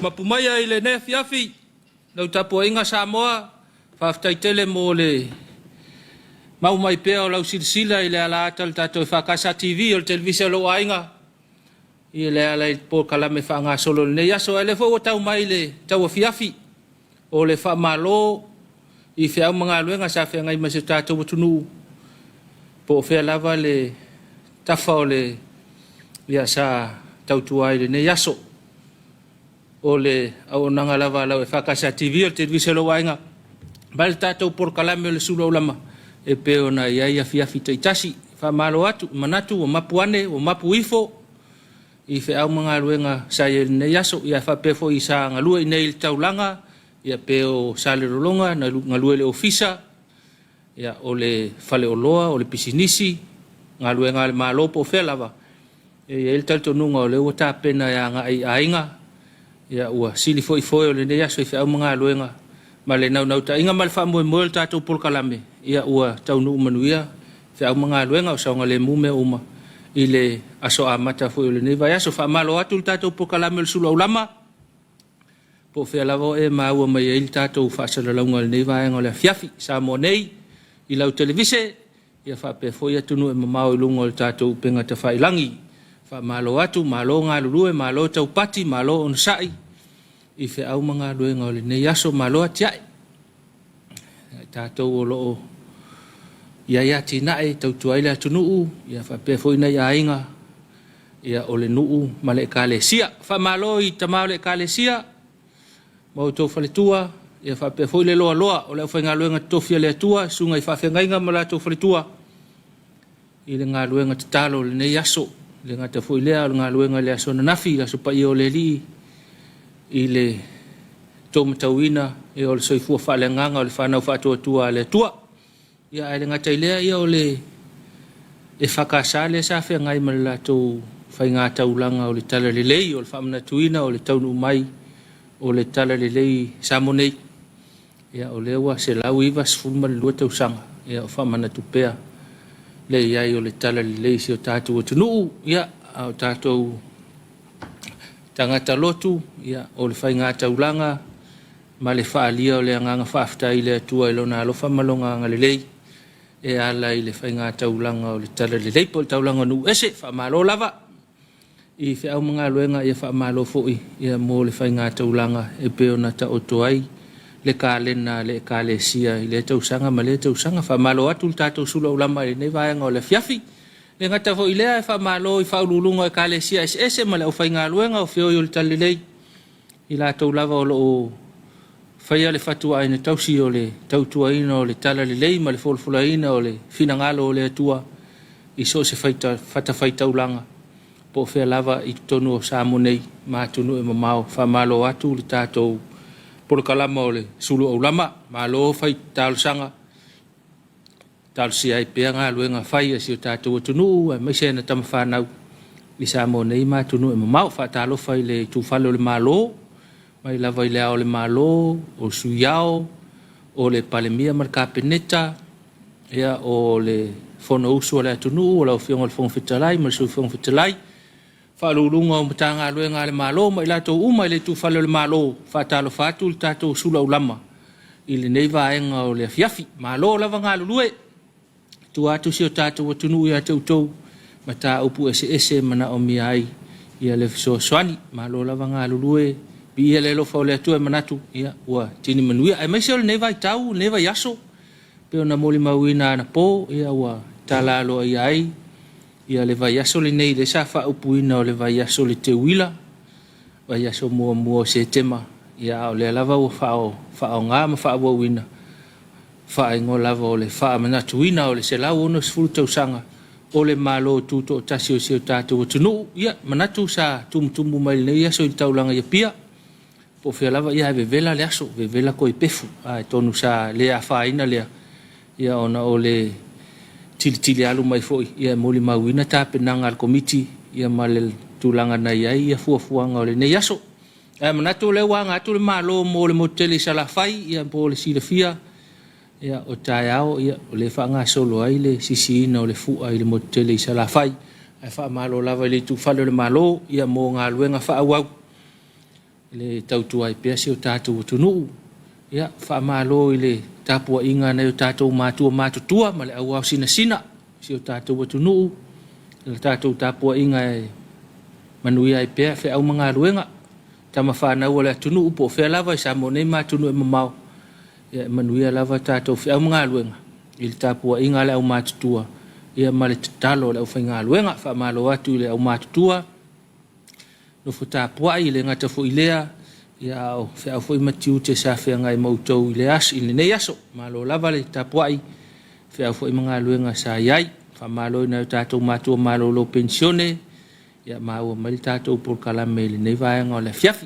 Mapu maia i lenei afiafi lau tapuaiga Samoa, faafetai tele mo le mau mai pea o lau silasila i le alaata o le tatou EFKS TV, o le televise a lou aiga, i le ala i le polokalame faagasolo i lenei aso. Ae o lea foi ua tau mai le tauafiafi o le faamalo i feau ma galuega sa feagai ma si o tatou atunuu, po o fea lava le tafa o le ia sa tautua ai i lenei aso. O le auaunaga lava a lau EFKS TV, o le televise a lou aiga, ma le tatou polokalame o le Sulu Aulama e pei ona i ai afiafi taitasi. Faamalo atu, manatu ua mapu ane, ua mapu ifo i feau ma galuega sa i ai i lenei aso. Ia faapea foi sa galue i nei i le taulaga, ia pe o Salelologa, na galue i le ofisa, ia o le faleoloa, o le pisinisi, galuega a le Malo po o fea lava, e i ai le talitonuga o lea ua tapena e agai i aiga, ia ua sili foi foe o lenei aso i feau ma galuega ma le naunautaiga ma le faamoemoe o le tatou polokalame, ia ua taunuu manuia feau ma galuega o saogalemu mea uma i le aso amata foi o lenei vaiaso. Faamalo atu le tatou polokalame o le Sulu Aulama, po o fea lava o e maua mai ai le tatou faasalalauga i lenei vaega o le afiafi. Samoa nei i lau televise, ia faapea foi atunuu e mamao i luga o le tatou upega tafailagi. Faamalo atu, malo galulue, malo taupati, malo onosai i feau ma galuega o lenei aso, malo atiae. I tatou o lo o i ai atinae e tautua ai le atunuu, ia faapea foi nai aiga, ia o le nuu ma le ekalesia. Faamalo i tama o le ekalesia ma outou faletua, ia faapea foi le loaloa o le aufaigaluega totofi a le Atua, susuga i faafeagaiga ma latou faletua i le galuega tatalo o lenei aso. E le gata foi i lea, o le galuega i le aso ananafi, le aso paia o le Alii, i le taumatauina o le soifua faaleagaga o le fanau faatuatua a le Atua. Ia ae le gata i lea, ia o le EFKS lea sa feagai ma le latou faigataulaga o le talalelei, o le faamanatuina o le taunuu mai o le talalelei Samoa nei. Ia o lea ua 192 tausaga ia o faamanatu pea le i ai o le talalelei i si o tatou atunuu. Ia a o tatou tagata lotu, ia o le faigataulaga ma le faaalia o le agaga faafetai i le Atua i Lona alofa ma Lona agalelei e ala i le faigataulaga o le talalelei po o le taulaga nuu ese. Faamalo lava i feau ma galuega, ia faamalo foi ia mo le faigataulaga e pei ona taoto ai le kalena a le Ekalesia i lea tausaga ma lea tausaga. Faamalo atu le tatou sulu aulama i lenei vaega o le afiafi. Le gata foi i lea, e faamalo i faauluuluga o Ekalesia eseese ma le aufaigaluega o feoi o le Talalelei, i latou lava o lo o faia le fatuaiga tausi o le tautuaina o le talalelei ma le folafolaina o le finagalo o le Atua i so o se fatafaitaulaga po o fea lava i totonu o Samoa nei ma atunuu e mamao. Faamalo atu le tatou polokalama o le Sulu Aulama, malo fai talosaga, talosia ai pea galuega fai a si o tatou atunuu aemaise ana tama fanau i Samoa nei ma atunuu e mamao. Faatalofa i le itufale o le Malo, mai lava i le Ao o le Malo, o le Sui Ao, o le Palemia ma le Kapeneta, ia, o le Fonousu a le atunuu, o lau Afioga i le Fofoga Fetalai ma le Sui Fofoga Fetalai, Faauluuluga o Matagaluega a le Malo ma i latou uma i le itufale o le Malo. Faatalofa atu le tatou sulaulama i lenei vaega o le afiafi. Malo lava galulue, tua atu si o tatou atunuu ia te outou mataupu eseese e manaomia ai ia le fesoasoani. Malo lava galulue, viia le alofa o le Atua e manatu ia ua tini manuia. Aemaise o lenei vaitau, lenei vaiaso, pei ona molimauina anapo, ia ua tala aloaia ai ia le vaiaso lenei lea sa faaupuina o le vaiaso o le teuila, vaiaso muamua o Setema, ia a o lea lava ua faaaoga ma faaauauina faaigoa lava o le faamanatuina o le 160 tausaga o le Malo Tutoatasi o si o tatou atunuu. Ia, manatu sa tumutumu mai lenei aso i le taulaga i Apia, po o fea lava, ia ae vevela le aso, vevela Koipefu, atonu sa le afaina lea, ia ona o le tilitili alu mai foi, ia e molimauina tapenaga a le Komiti ia ma le tulaga na i ai ia fuafuaga o lenei aso. Ae manatu o lea ua aga atu le Malo mo le motu tele i Salafai, ia po o le silafia, ia o taeao, ia o lea e faagasolo ai le sisiina o le fua i le motu tele i Salafai. Ae faamalo lava i le itufale o le Malo ia mo galuega faaauau. le tautua ai pea si o tatou atunuu. Ia, faamalo i le tapuaiga a nai o tatou matua matutua ma le auao sinasina i si o tatou atunuu, i le tatou tapuaiga e manuia ai pea feau ma galuega, tama fanau a le atunuu po o fea lava i Samoa nei ma atunuu e mamao, ia e manuia lava tatou feau ma galuega i le tapuaiga a le aumatutua ia ma le tatalo a le aufaigaluega. Faamalo atu i le aumatutua, nofo tapuai, e le gata foi i lea, ia a o feau foi ma tiute sa feagai ma outou i le aso, i lenei aso. Malo lava le tapuai, feau foi ma galuega sa i ai. Faamalo i nai o tatou matua malolo penisione, ia maua mai le tatou polokalame i lenei vaega o le afiafi.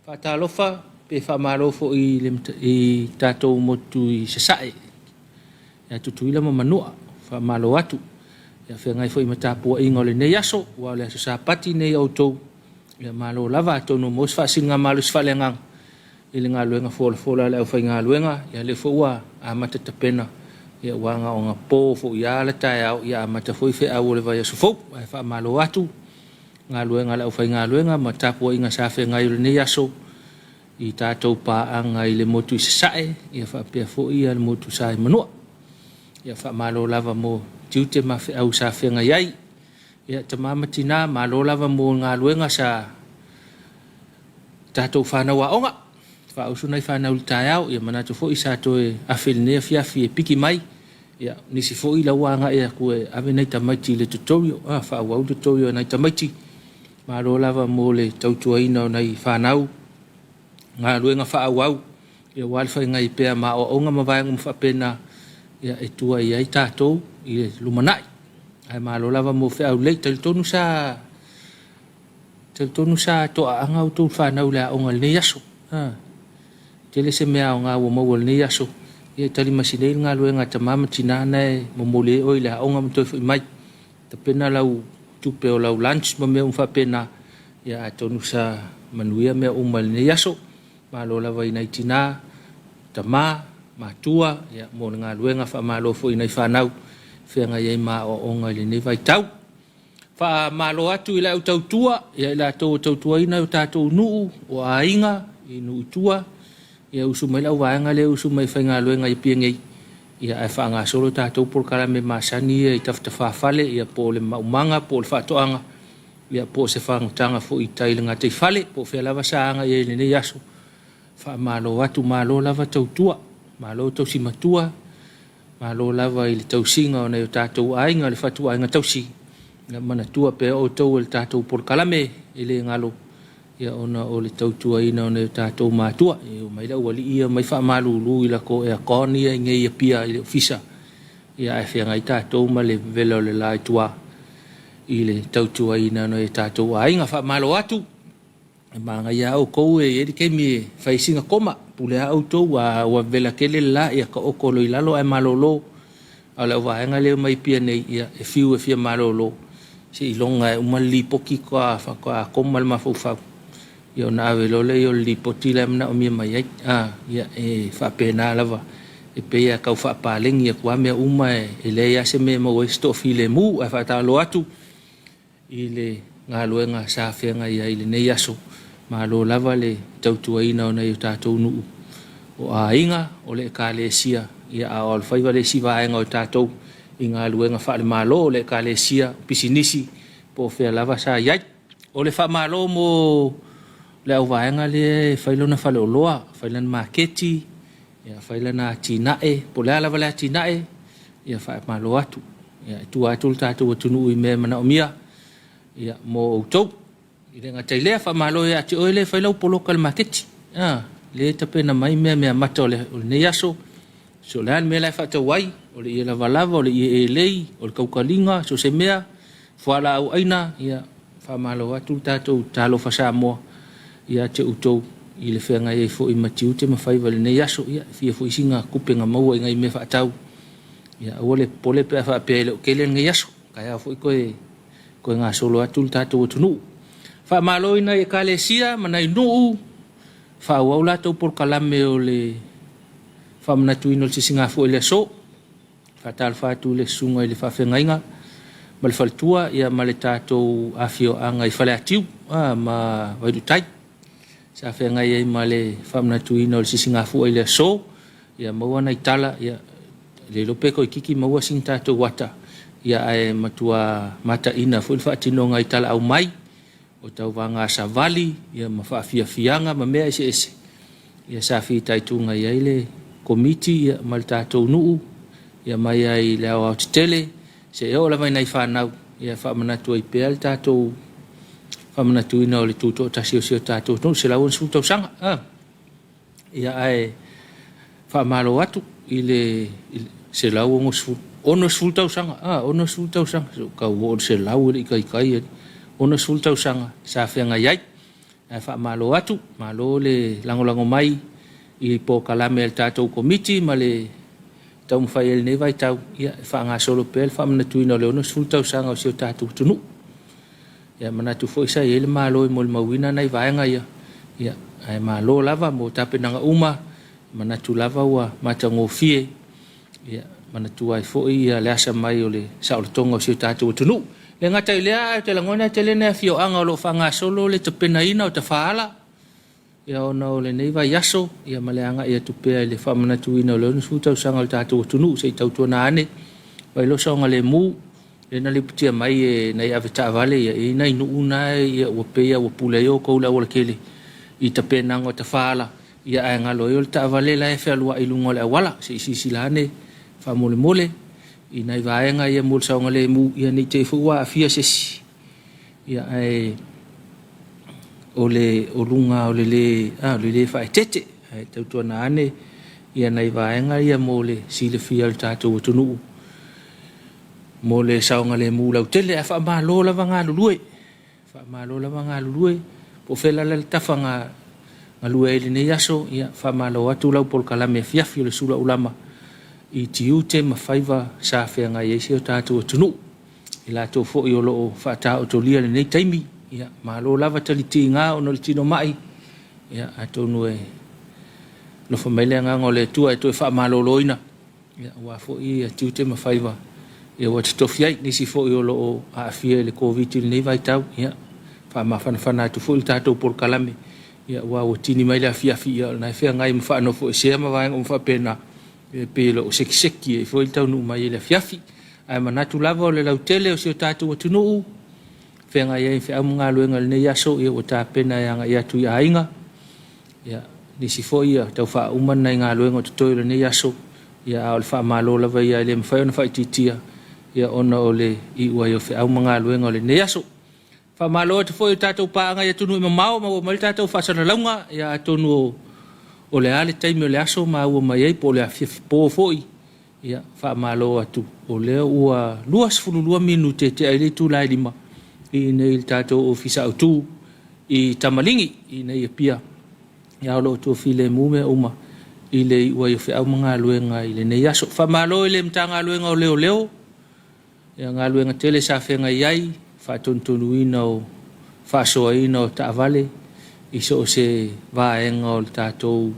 Faatalofa pe faamalo foi i le i tatou motu i Sasae, ia Tutuila ma Manua. Faamalo atu. Ia feagai foi ma tapuaiga o lenei aso, aua o le aso Sapati lenei a outou. Ia malo lava, atonu ua maua se faasiligamalosi faaleagaga i le galuega folafola a le aufaigaluega. Ia lea foi ua amata tapena, ia ua agaogapo foi lava le taeao, ia amata foi feau o le vaiaso fou. Ae faamalo atu galuega a le aufaigaluega ma tapuaiga sa feagai o lenei aso i tatou paaga i le motu i Sasae, ia faapea foi le motu sa i Manua. Ia faamalo lava mo tiute ma feau sa feagai ai. Ia tama ma tina, malo lava mo galuega sa tatou fanau aoga. Faausu nai fanau i le taeao, ia manatu foi sa toe afe i lenei afiafi e piki mai. Ia nisi foi la ua agai atu e ave nai tamaiti i le tutorial, faaauau le tutorial a nai tamaiti. Malo lava mo le tautuaina o nai fanau, galuega faaauau, ia aua le feagai pea ma aoaoga ma vaega uma faapena, ia e tua i ai tatou i le lumanai. Ae malo lava mo feau lelei. Talitonu sa talitonu sa toaaga outou fanau i le aoga i lenei aso. Tele se mea aoga ua maua i lenei aso. Ia e tali masini ai le galuega a tama ma tina na e momoli ai oe i le aoga ma toe foi mai. Tapena lau tupe o lau lunch ma mea uma faapena. Ia atonu sa manuia mea uma i lenei aso. Malo lava i nai tina, tama, matua, ia, mo le galuega. Faamalo foi i nai fanau feagai ai ma aoaoga i lenei vaitau. Faamalo atu i le au tautua, ia i latou o tautuaina o tatou nuu, o aiga, i nuu i tua, ia usu mai le auvaega lea e usu mai e faigaluega i Apia nei, ia ae faagasolo tatou polokalame masani ia i tafatafa-fale, ia po o le maumaga, po o le faatoaga, ia po o se fagotaga foi i tai i le gataifale, po o fea lava sa agai ai i lenei aso. Faamalo atu, malo lava tautua, malo tausi matua, malo lava i le tausiga o nai o tatou aiga, le fatuaiga tausi. Ia manatua pea outou e le tatou polokalame, e le galo, ia ona o le tautuaina o nai o tatou matua. E omai le aualii ia omai faamalulu i latou aircon ia i inei i Apia i le ofisa, ia ae feagai tatou ma le vevela o le la i tua i le tautuaina o nai o tatou aiga. Faamalo atu. E manaia lava outou e i ai le taimi e fai ai sina koma. Pule lava outou, a ua vevela tele le la, ia taoto loa i lalo ae malolo. A o le auvaega lea e omai i Apia nei, ia e fiu e fia malolo, seiloga e uma le lipoti faatoa koma le mafaufau, ia ona ave loa lea o le lipoti la e manaomia mai ai. Ia e faapena lava, e pei lava e tau faapaleni atu lava mea uma, e leai lava se mea e maua ai se toafilemu. Ae faatalofa atu i le galuega sa feagai ai i lenei aso. Malo lava le tautuaina o nai o tatou nuu, o aiga, o le Ekalesia, ia a o alofaiva le isi vaega o tatou i galuega faale-Malo, o le Ekalesia, pisinisi, po o fea lava sa i ai. O le faamalo mo le auvaega lea e fai lona faleoloa, fai lana maketi, ia fai lana atinae, po o le a lava le atinae, ia faamalo atu. Ia e tua atu le tatou atunuu i mea e manaomia, ia, mo outou. E le gata i lea, faamalo ia te oe lea e fai lau poloka i le maketi. Lea e tapena mai mea meamata o lenei aso. So o le a le mea la e faatau ai, o le ie lavalava, o le ie elei, o le tautaliga, so o se mea, fualaau aina, ia faamalo atu le tatou Talofa Samoa ia te outou i le feagai ai foi ma tiute ma faiva i lenei aso. Ia fia foi sina tupe na maua i nai mea faatau. Ia aua le popole pe a faapea e le o tele lenei aso. Taeao foi toe toe gasolo atu le tatou atunuu. Faamalo i nai ekalesia ma nai nuu, faaauau latou polokalame o le faamanatuina o le sisigafua i le aso. Faatalofa atu i le susuga i le faafeagaiga ma le faletua, ia ma le tatou afioaga i Faleatiu ma Vailuutai. Sa feagai ai ma le faamanatuina o le Sisigafua i le aso, ia maua nai tala, ia le iloa pe toeitiiti maua sina tatou ata, ia ae matua mataina foi le faatinoga i talaau mai o tauvaga savali ia ma faafiafiaga ma mea eseese ia sa fitaituga i ai le Komiti ia ma le tatou nuu ia mai ai i le aoaotetele seia oo lava i nai fanau ia e faamanatu ai pea le tatou faamanatuina o le tutoatasi o si o tatou atunuu, 160 tausaga. Ia ae faamalo atu i le 160, 60 tausaga, 60 tausaga, se ua tau oo i le 100 e le i taitai, 60 tausaga sa feagai ai. Ae faamalo atu, malo le lagolago mai i polokalame a le tatou Komiti ma le taumafai ai i lenei vaitau ia e faagasolo pea le faamanatuina o le 60 tausaga o si o tatou atunuu. Ia manatu foi sa i ai le Malo e molimauina nai vaega ia, ia ae malo lava mo tapenaga uma, manatu lava ua matagofie, ia manatua ai foi le asa mai o le saolotoga o si o tatou atunuu. E le gata i lea, ae ou te lagona e tele nai afioaga o lo o faagasolo le tapenaina o tafaala, ia ona o lenei vaiaso ia ma le agai atu pea i le faamanatuina o le 60 tausaga o le tatou atunuu se i tautuana ane fai loa saogalemu. Lea na lipotia mai e nai avetaavale ia, e i ai nai nuu na ia ua pei lava ua pule ai outou i le aualatele i tapenaga o tafaala, ia ae galo ai o le taavale la e fealuai i luga o le auala. Se i silasila ane faamolemole i nai vaega ia mo le saogalemu ia ne i te i foi ua aafia se isi, ia ae o le o luga o le lē a o le lē faaeteete. Ae tautuana ane ia nai vaega ia mo le silafia e le tatou atunuu mo le saogalemu lautele. Ae faamalo lava galulue, faamalo lava galulue. Po o fea lava le tafa na galue ai i lenei aso, ia faamalo atu lau polokalame afiafi o le sula ulama i tiute ma faiva sa feagai ai si o tatou atunuu. I latou foi o lo o faataotolia i lenei taimi, ia malo lava talitiga ona o le tino mai, ia atonu e alofa mai le agaga o le Atua e toe faamaloloina aua foi tiute ma faiva ua totofi ai. Nisi foi o lo o aafia i le Koviti i lenei vaitau, ia faamafanafana atu foi le tatou polokalame, aua ua tini mai le afiafi, ia o lena e feagai ma faanofoesea ma vaega uma faapena, e pei e le o sekiseki ai foi le taunuu mai i le afiafi. Ae manatu lava o le lautele o si o tatou atunuu, feagai ai ma feau ma galuega i lenei aso, ia ua tapena e agai atu i aiga, ia nisi foi ia tau faauma nai galuega o totoe o lenei aso, ia a o le faamalo lava ia e le mafai ona faaitiitia, ia ona o le iu ai o feau ma galuega o lenei aso. Faamalo atu foi i tatou paaga i atunuu e mamao, maua mai le tatou faasalalauga, ia atonu o le a le taimi o le aso maua mai ai po o le afiafi po foi, ia faamalo atu o lea ua 22 minute tea ai le itula e 5 i inei i le tatou Ofisa Autu i Tamaligi i inei i Apia. Ia o lo o toafilemu mea uma i le iu ai o feau ma galuega i lenei aso. Faamalo i le Matagaluega o Leoleo, ia galuega tele sa feagai ai, faatonutonuina o faasoaina o taavale i so o se vaega o le tatou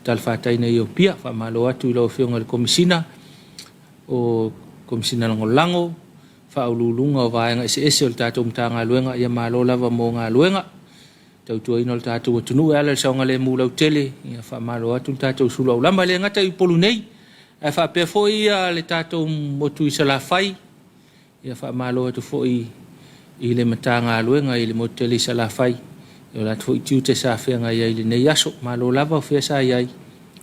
talafatai nei o Apia. Faamalo atu i lau Afioga i le Komesina o Komesina Lagolago, Faauluuluga o vaega eseese o le tatou Matagaluega, ia malo lava mo galuega tautuaina o le tatou atunuu e ala i le saogalemu lautele. Ia faamalo atu le tatou sulu aulama. E le gata i Upolu nei, ae faapea foi le tatou motu i Salafai. Ia faamalo atu foi i le Matagaluega i le motu tele i Salafai i o latou foi tiute sa feagai ai i lenei aso. Malo lava o fea sa i ai,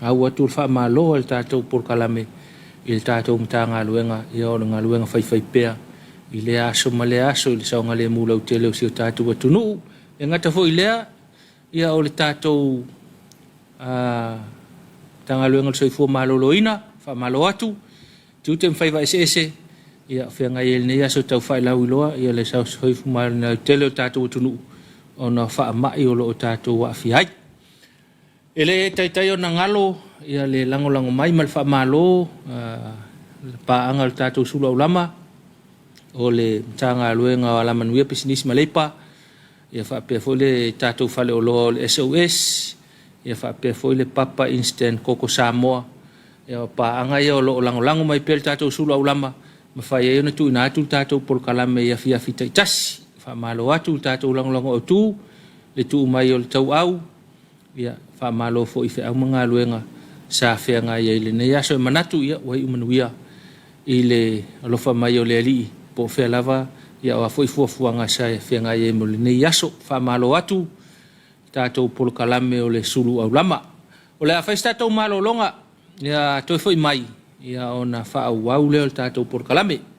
au atu le faamalo a le tatou polokalame i le tatou Matagaluega, ia o le galuega faifaipea i lea aso ma lea aso i le saogalemu lautele o si o tatou atunuu. E gata foi i lea, ia o le tatou Matagaluega o le Soifua Maloloina, faamalo atu, tiute ma faiva eseese, ia feagai ai i lenei aso tau faelauiloa ia le soifua maloloina lautele o le tatou atunuu ona o faamai o lo o tatou aafia ai. E le taitai ona galo ia le lagolago mai ma le faamalo le paaga o le tatou sulu aulama o le Matagaluega o Alamanuia, Pisinisi ma Leipa, ia faapea foi le tatou faleoloa o le SOS, ia faapea foi le Papa Instant Koko Samoa. Ia o paaga ia o lo o lagolago mai pea le tatou sulu aulama, mafai ai ona tuuina atu le tatou polokalame i afiafi taitasi. Faamalo atu le tatou lagolago autu, le tuu mai o le tauau. Ia, faamalo foi i feau ma galuega sa feagai ai i lenei aso. E manatu, ia, ua iu manuia i le alofa mai o le Alii, po o fea lava, ia o a foi fuafuaga sa feagai ai mo lenei aso. Faamalo atu tatou polokalame o le sulu aulama. O le a fai se tatou malologa, ia toe foi mai, ia ona faaauau lea o le tatou polokalame.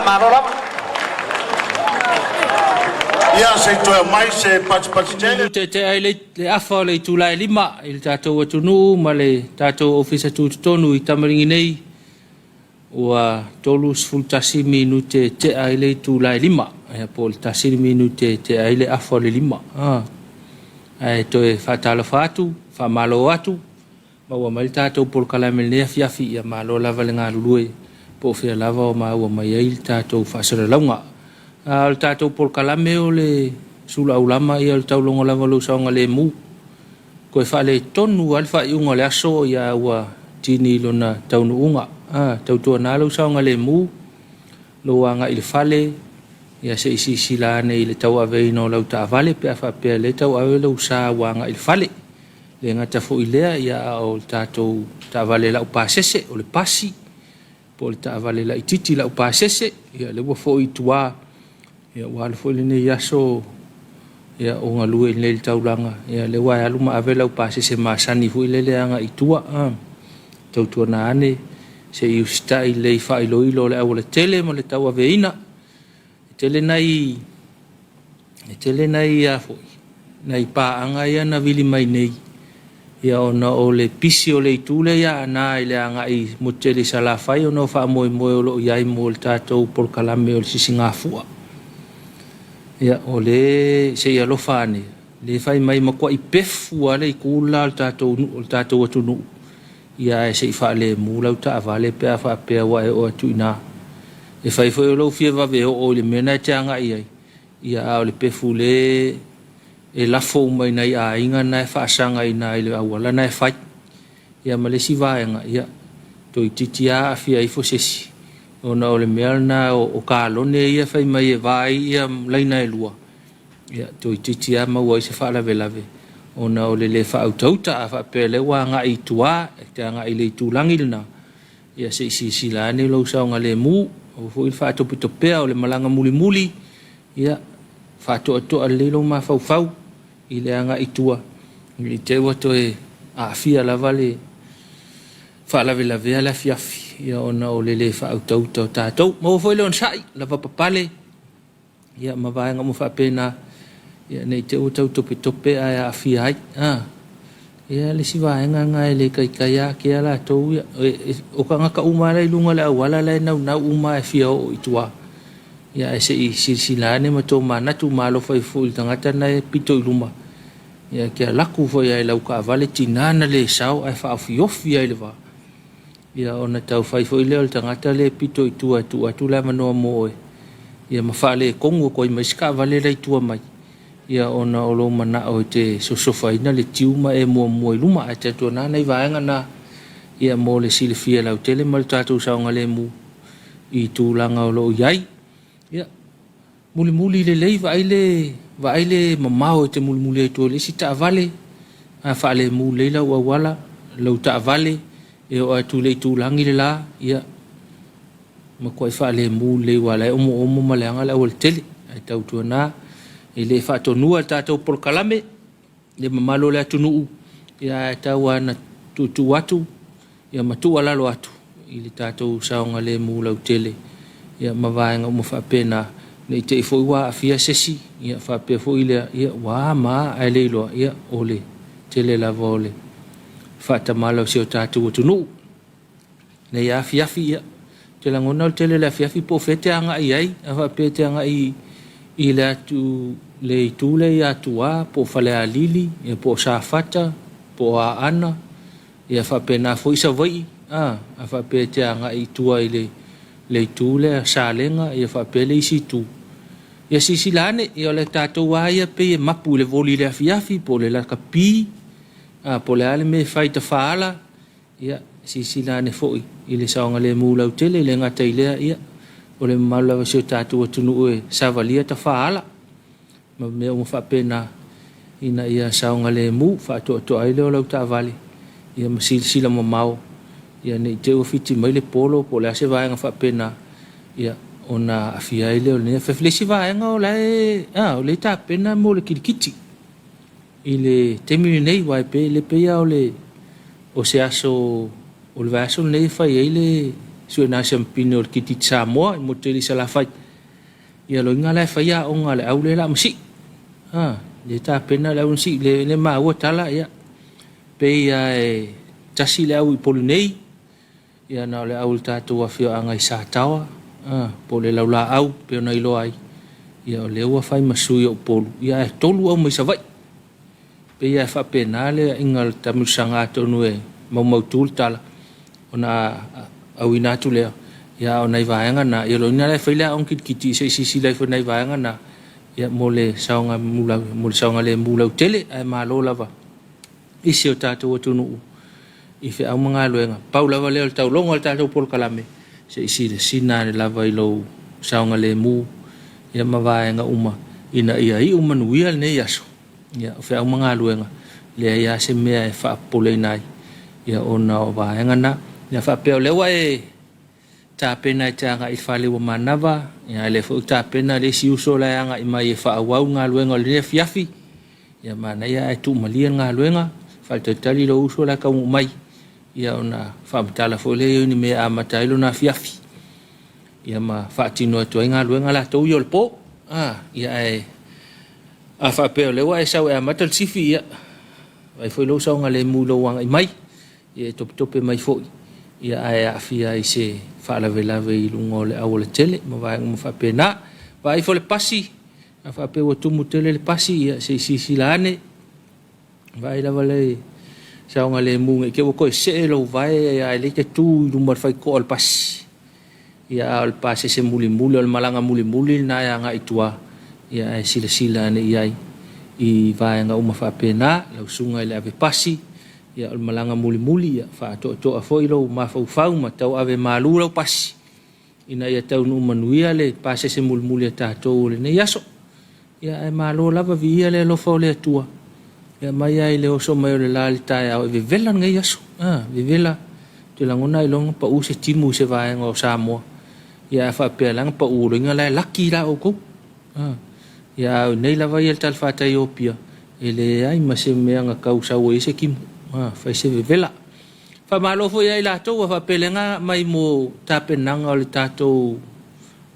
Faamalo lava. Ia se i toe aumai se patipati tele. Minute e tea ai le afa o le itula e 5 i le tatou atunuu ma le tatou Ofisa Tutotonu i Tamaligi nei, ua 31 minute e tea ai le itula e 5, ia po o le 1 minute e tea ai le afa o le 5. Ae toe faatalofa atu, faamalo atu, maua mai le tatou polokalame i lenei afiafi, ia malo lava le galulue po o fea lava o maua mai ai le tatou faasalalauga. A o le tatou polokalame o le sulu aulama, ia o le taulogo lava o lou saogalemu. Toe faaletonu lava le faaiuga o le aso, ia ua tini i lona taunuuga. Tautuana lou saogalemu, lou agai i le fale, ia se i silasila ane i le tauaveina o lau taavale pe a faapea o lea e tauave lou sa ua agai i le fale. Le gata foi i lea, ia a o le tatou taavale laupasese, o le pasi, po o le taavale laitiiti laupasese, ia lea ua foi i tua, ia ua alu foi lenei aso ia o galue i inei i le taulaga, ia lea ua e alu ma ave lau pasese masani foi lele agai i tua. Tautuana ane se i usitai lelei i faailoilo o le aualatele ma le tauaveina. E tele nai nai paaga ia na vili mai nei, ia ona o le pisi o le itu lea i Aana i le agai i motu tele i Salafai ona o faamoemoe o lo o i ai mo le tatou polokalame o le sisigafua. Ia o le se i alofa ane, le fai mai matuai pefu lava le itu la o le tatou atunuu, ia ae se i faalemu lau taavale pe a faapea ua e oo atu i ina. E fai foi o lou fia vave oo i le mea lena e te agai ai, ia a o le pefu le e lafo uma i nai aiga na e faasaga i ina i le auala na e fai. Ia ma le isi vaega, ia toeitiiti lava aafia ifo se isi, ona o le mea lena o kalone ia e fai mai e va ai ia laina e lua, ia toeitiiti lava maua ai se faalavelave ona o le le faautauta. A faapea o lea ua agai i tua, e te agai i le itulagi lena, ia se i silasila ane lou saogalemu, aua foi le faatopetopea o le malaga mulimuli, ia faatoatoa lelei lou mafaufau i le agai i tua, ne i te i ua toe aafia lava le faalavelavea le afiafi, ia ona o le le faautauta o tatou. Maua foi le onosai, lavapapale, ia ma vaega uma faapena, ia ne i te i ua tau topetope ae aafia ai. Ia le isi vaega lena e le taitai lava tea latou ia. O tagata uma lava la e i luga o le auala la e naunau uma lava e fia oo i tua. Ia ae se i silasila ane ma tomanatu ma alofa ifo foi i le tagata lena e pito i luma, ia e te alu atu foi lava i lau taavale, tiga ona le sao ae faaofiofi lava i le va, ia ona taufai foi lea o le tagata lea e pito i tua e tuu atu le avanoa mo oe, ia ma faaletonu atu ai ma isi taavale la e i tua mai, ia ona o lou manao e te sosofaina le tiu ma e muamua i luma. Ae tautuana nai vaega na, ia mo le silafia lautele ma le tatou saogalemu i tulaga o lo o i ai. Ia, mulimuli lelei, vaai le mamao e te mulimuli ai i tua i le isi taavale, a faalemu lelei lau auala, lau taavale, e oo atu i le itulagi le la, ia, matuai faalemu lelei aua o la e omoomo ma leaga le aualatele. Ae tautuana, e le faatonua e le tatou polokalame le mamalu o le atunuu, ia ae tau lava ina tuutuu atu ia ma tuualalo atu i le tatou saogalemu lautele, ia ma vaega uma faapena, ne i te i foi ua aafia se isi, ia faapea foi lea, ia ua a ma a ae le iloa, ia o le tele lava o le faatamala o si o tatou atunuu. Nei afiafi, ia, ou te lagona o le tele o le afiafi po o fea e te agai i ai, a faapea e te agai i le atu le itu lea i Atua, po o Falealili, ia po o Safata, po o Aana, ia faapena foi Savaii, a faapea e te agai i tua i le itu lea Salega, ia faapea le isi itu. Ia silasila ane, ia o le tatou lava ia pei e mapu i le voli i le afiafi, po o le lakapi, po o le a le mea e fai i tafaala, ia silasila ane foi i le saogalemu lautele, e le gata i lea, ia o le mamalu lava o si o tatou atunuu e savalia tafaala ma mea uma faapena ina ia saogalemu, faatoatoa ai lea o lau taavale, ia ma silasila mamao, ia ne i te i ua fiti mai le polo po o le a se vaega faapena, ia ona aafia ai lea o lenei afiafi. Le isi vaega o la e, o lea e tapena mo le kilikiti i le taimi lenei, aua e le pei lava o se aso o le vaiaso lenei e fai ai le Suena Siampine o le Kititi Samoa i Moteli Salafai. Ia loiga la e fai aoga a le au lea la masii. A, le tapena le au masii le le maua tala ia pei lava e tasi le au i Upolu nei, ia na o le au o le tatou afioaga i Sataoa, a, po o le Laulaau pei ona iloa ai, ia o lea ua fai ma sui o Upolu, ia ae tolu au mai Savaii. Pei lava e faapena le aiga o le taamilosaga atonu e maumautu le tala ona auina atu lea, ia a o nai vaega na, ia lona uiga la e fai le aoga kitikiti se i silasila ifo i nai vaega na, ia mo le saogalemu lautele, ae malo lava i si o tatou atunuu i feau ma galuega. Pau lava lea o le tauloga o le tatou polokalame, se i silasila ane lava i lou saogalemu ia ma vaega uma ina ia iu manuia lenei aso. Ia, o feau ma galuega, leai lava se mea e faapopoleina ai, ia ona o vaega na. Ia faapea o lea ua e tapena e te agai i le fale ua manava, ia a o lea foi ua tapena le isi uso la e agai mai e faaauau le galuega o lenei afiafi. Ia manaia ae tuumalie le galuega, faatalitali lou uso la e taunuu mai, ia ona faamatala foi lea i ni mea e amata ai lona afiafi, ia ma faatino atu ai galuega latou ia o le po. A, ia ae a faapea o lea ua e sau e amata le sifi, ia vaai foi lou saogalemu i lou agai mai, ia e topetope mai foi, ia ae aafia ai i se faalavelave i luga o le aualatele ma vaega uma faapena. Vaai ifo le pasi, a faapea ua tumu tele le pasi, ia se i silasila ane, vaai lava le saogalemu ne i te i ua toe see lou vae ae lea e te tu i luma o le faitotoa o le pasi. Ia a o le pasese mulimuli, o le malaga mulimuli lena e agai i tua, ia ae silasila ane i ai i vaega uma faapena, lau susuga i le avepasi, ia o le malaga mulimuli, ia faatoatoa foi lou mafaufau ma tauave malu lau pasi ina ia taunuu manuia le pasese mulimuli a tatou o lenei aso. Ia ae malo lava, viia le alofa o le Atua e aumai lava i le oso mai o le la i le taeao e vevela lenei aso. A, vevela, ou te lagona ailoga pau se timu i se vaega o Samoa. Ia a faapea la ona pau loiga la e laki la outou. A, ia a o nei lava ia i le talafatai o Apia, e leai ma se mea na tau sau ai se timu. A, fai se vevela. Faamalo foi ia i latou ua faapelega mai mo tapenaga o le tatou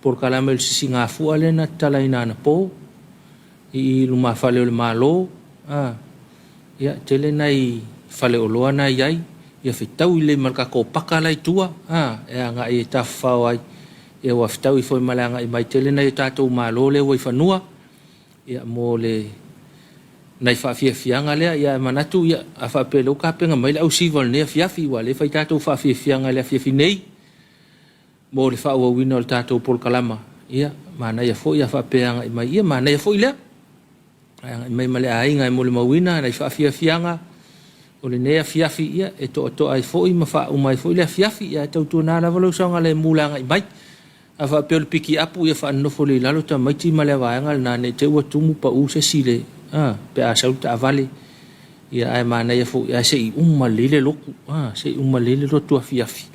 polokalame o le sisigafua lea na tatalaina anapo i lumafale o le Malo. A, ia, tele nai faleoloa na i ai, ia fetaui lelei ma le tatou paka la i tua, a, e agai e tafafao ai, ia ua fetaui foi ma le agai mai tele nai o tatou malo lea ua i fanua, ia mo le nai faafiafiaga lea. Ia ae manatu, ia, a faapea o lea ua tapena mai le ausiva o lenei afiafi, ua lea e fai tatou faafiafiaga i le afiafi nei mo le faaauauina o le tatou polokalama, ia, manaia foi a faapea e agai mai, ia manaia foi lea. Ae agai mai ma le aiga e molimauina nai faafiafiaga o lenei afiafi, ia, e toatoa ai foi ma faauma ai foi le afiafi, ia ae tautuana lava lou saogalemu i le agai mai. A faapea o le pikiapu, ia faanonofo lelei i lalo tamaiti ma le vaega lena ne i te i ua tumu pau se isi i le, a, pe a sau le taavale. Ia ae manaia foi ae se i uma lelei le lotu, a, se i uma lelei le lotu afiafi,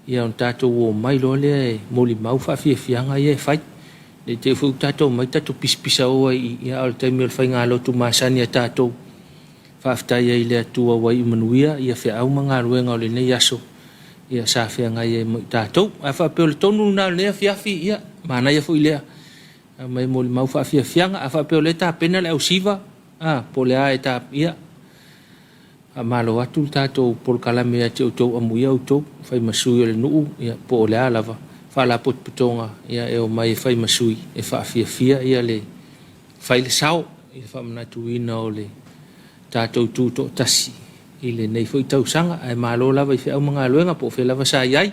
ia ona tatou omai loa lea e molimau faafiafiaga ia e fai. Ne i te i foi ua tatou omai tatou pisapisao ai i i, ia a o le taimi o le faigalotu masani a tatou. Faafetai ai i le Atua ua iu manuia ia feau ma galuega o lenei aso ia sa feagai ai ma i tatou. Ae faapea o le tonu lena o lenei afiafi, ia, manaia foi lea. Aumai molimau faafiafiaga. A faapea o lea e tapena le ausiva, a, po o le a e ta, ia, faamalo atu le tatou polokalame ia te outou, amuia outou, fai ma sui o le nuu, ia, po o le a lava faalapotopotoga, ia, e omai e fai ma sui e faafiafia ia le fai le sao i le faamanatuina o le tatou tutoatasi i lenei foi tausaga. Ae malo lava i feau ma galuega po o fea lava sa i ai.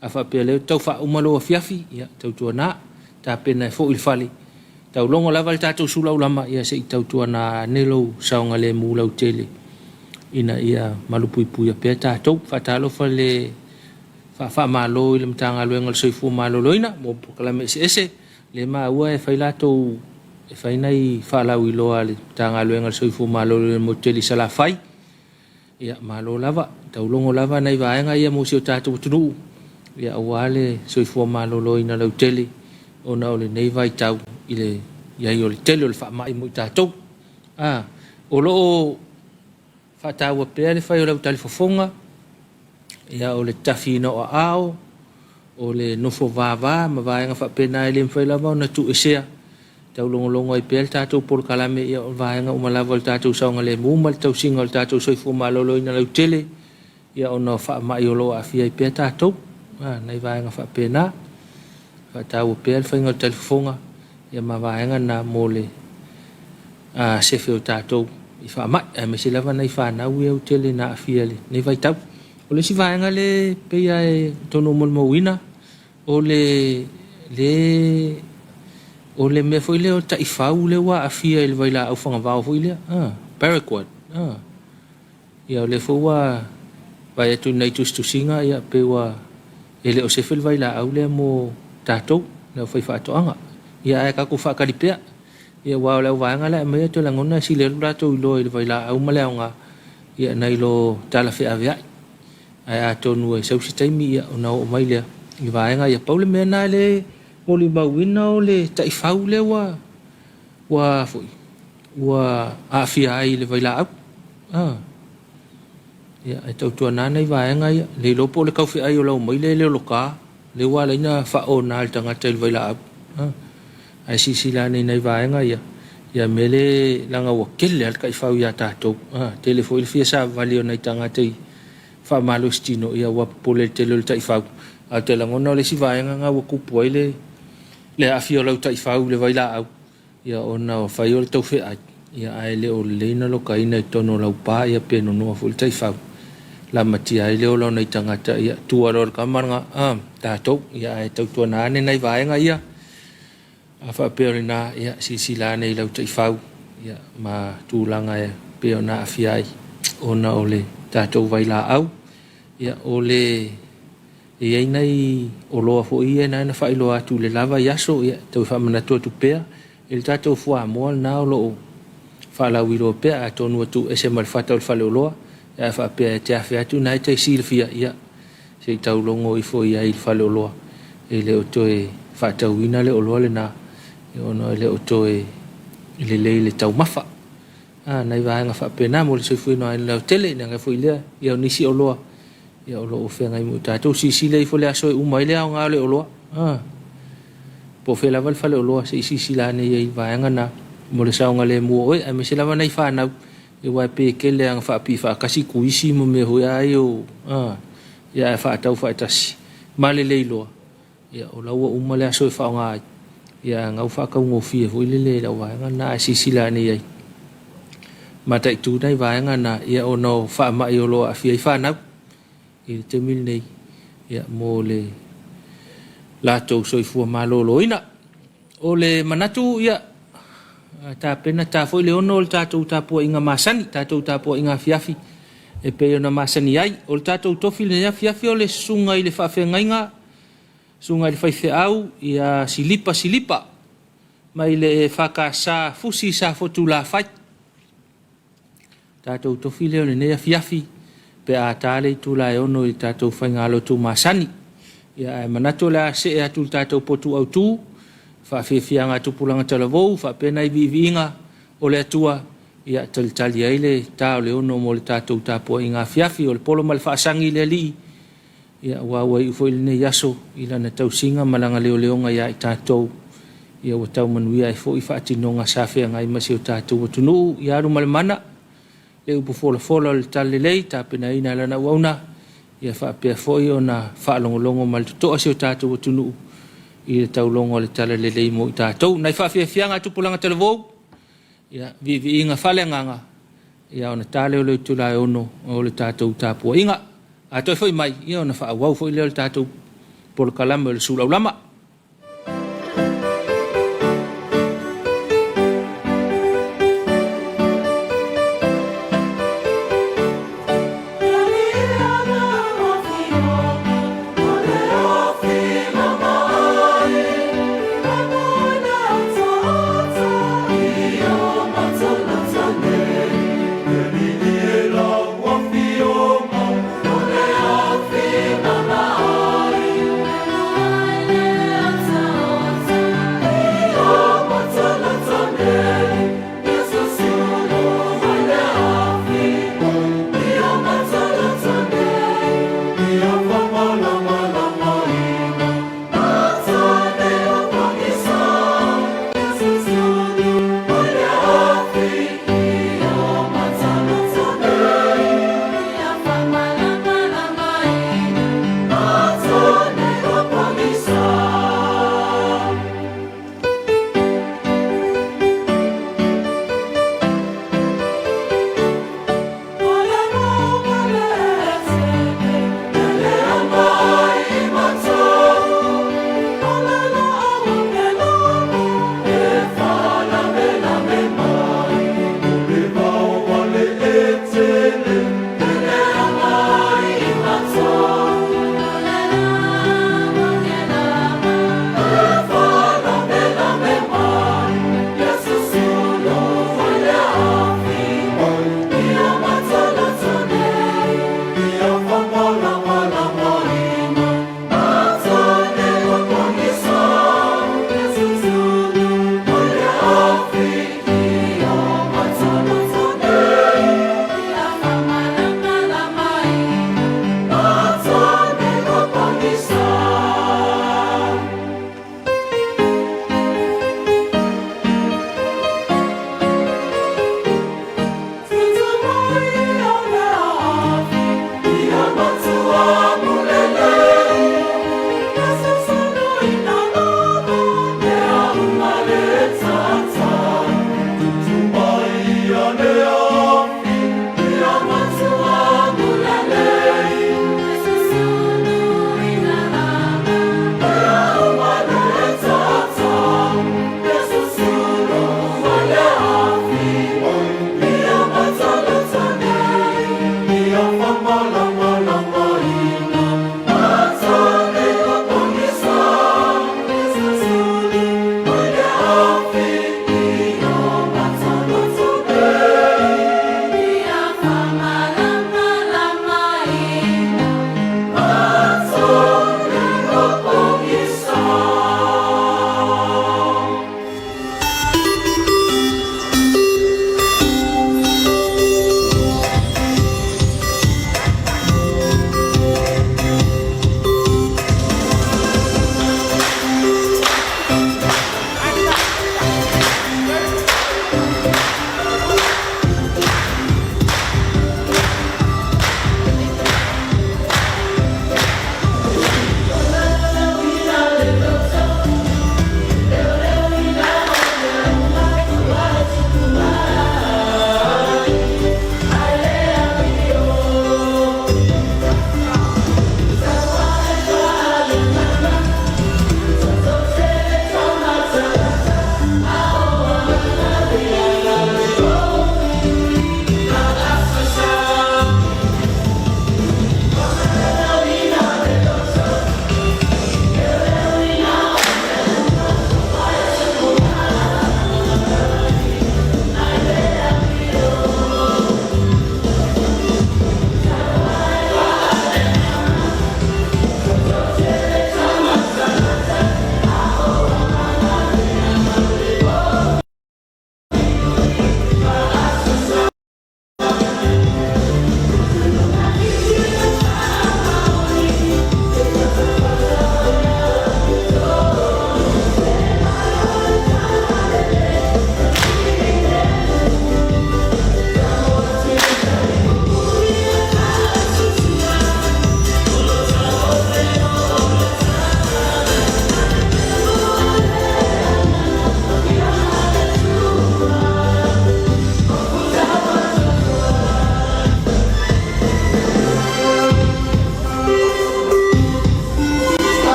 A faapea o lea ua tau faauma lou afiafi, ia, tautuana, tapena ai foi le fale. Taulogo lava le tatou sulaulama, ia se i tautuana ane lou saogalemu lautele ina ia malupuipuia pea tatou. Faatalofa le faafamalo i le Matagaluega o le Soifua Maloloina mo polokalame eseese. Lea maua e fai latou, e fai nai faalauiloa a le Matagaluega o le Soifua Maloloina mo Teli Salafai. Ia, malo lava, taulogo lava nai vaega ia mo si o tatou atunuu, ia aua le soifua maloloina lautele ona o lenei vaitau i le i ai o le tele o le faamai mo i tatou. A, o lo o faataua pea le fai o lau talifofoga, ia o le tafiina o aao, o le nofo vava ma vaega faapena e le mafai lava ona tuuesea taulogologo ai pea le tatou polokalame ia o vaega uma lava o le tatou saogalemu ma le tausiga o le tatou soifua maloloina lautele ia ona o faamai o lo o aafia ai pea tatou nai vaega faapena faataua pea le faiga o le talifofoga ia ma vaega na mo le sefe o tatou i faamai aemaise lava nai fanau ia ua tele ina aafia i lenei vaitau. O le isi vaega lea e pei lava e tonu molimauina o le o le mea foi lea o le taifau lea ua aafia i le vailaau fagavao foi lea, paraquat. Ia o lea foi ua vaai atu i nai tusitusiga ia pei ua e le o sefe le vailaau lea mo tatou le aufaifaatoaga. Ia ae tatou faatali pea. Ia aua o le auvaega la e aumai ou te lagona e sili atu lo latou iloa i le vailaau ma le aoga ia nai lo talafeaveai. Ae atonu e sau se taimi ia ona oo mai lea i vaega ia. Pau le mea lena lea e molimauina o le taifau lea ua ua foi ua aafia ai i le vailaau. Ia e tautuana nai vaega ia, le iloa po o le taufeai o lau maile e le o loka, lea ua ala ai ona faaona e le tagata i le vailaau. Ae silasila ane i nai vaega ia, ia mea le leaga ua tele lava le taifau ia tatou. Tele foi le fia savavali o nai tagata i faamalositino, ia ua popole i le tele o le taifau. Ae ou te lagona o le isi vaega lena ua tupu ai le aafia o lau taifau i le vailaau, ia ona o fai o le taufeai, ia ae le o lelei ona lokaina i totonu o lau pa ia pe nonoa foi le taifau lamatia ai le ola o nai tagata ia tua loa le tama lena tatou ia ae tautuana ane nai vaega ia a faapea o lena ia silasila ane i lau taifau ia ma tulaga e pei ona aafia ai ona o le tatou vailaau ia o le e i ai nai oloa foi ia na faailoa atu i le la vaiaso ia toe faamanatu atu pea i le tatou fuamoa lena o lo o faalauiloa pea atonu ua tuuese ma le fata o le faleoloa ae faapea e te afe atu na e te silafia ia se i taulogo ifo i ai i le faleoloa e le o toe faatauina le oloa lena ona e le o toe lelei le taumafa. Nai vaega faapena mo le soifuaina o le lautele leaga foi lea ia o nisi oloa ia o lo o feagai ma tatou. Silasila ifo i le aso e uma ai le aoga o le oloa. Po o fea lava le faleoloa se i silasila ane i ai i vaega na mo le saogalemu o oe aemaise lava nai fanau aua e pei e tele lava ina faapipii faatasi tuisi ma mea foi ai o ia ae faatau faatasi ma le le iloa ia o la ua uma le aso e faaaoga ai ia ae gau faataugofie foi lele i lau vaega lena ae silasila ane i ai mataitu nai vaega na ia ona o faamai o lo o aafia ai fanau i le taimi lenei ia mo le latou soifua maloloina. O le manatu ia tapena ta foi le ono o le tatou tapuaiga masani, tatou tapuaiga afiafi e pei ona masani ai. O le tatou tofi i lenei afiafi o le susuga i le faafeagaiga, susuga i le faifeau ia Silipa Silipa mai le EFKS Fusi Safotulafai. Tatou tofi lea o lenei afiafi pe a ta le itula e 6 i le tatou faigalotu masani. Ia ae manatu o le a see atu i le tatou potu autu, faafiafiaga a tupulaga talavou faapea nai viiviiga o le Atua ia talitali ai le ta o le 6 mo le tatou tapuaiga afiafi. O le polo ma le faasagi i le Alii ia aua ua iu foi lenei aso i lana tausiga ma lana leoleoga ia i tatou ia ua tau manuia ai foi faatinoga sa feagai ma si o tatou atunuu. Ia alu ma le mana le upu folafola o le talalelei tapenaina e lana auauna ia faapea foi ona faalogologo ma le totoa si o tatou atunuu i le taulogo o le talalelei mo i tatou. Nai faafiafiaga a tupulaga talavou, ia viiviiga faaleagaga ia ona ta lea o le itula e 6 o le tatou tapuaiga. A toe foi mai ia ona faaauau foi lea o le tatou polokalame o le sulaulama.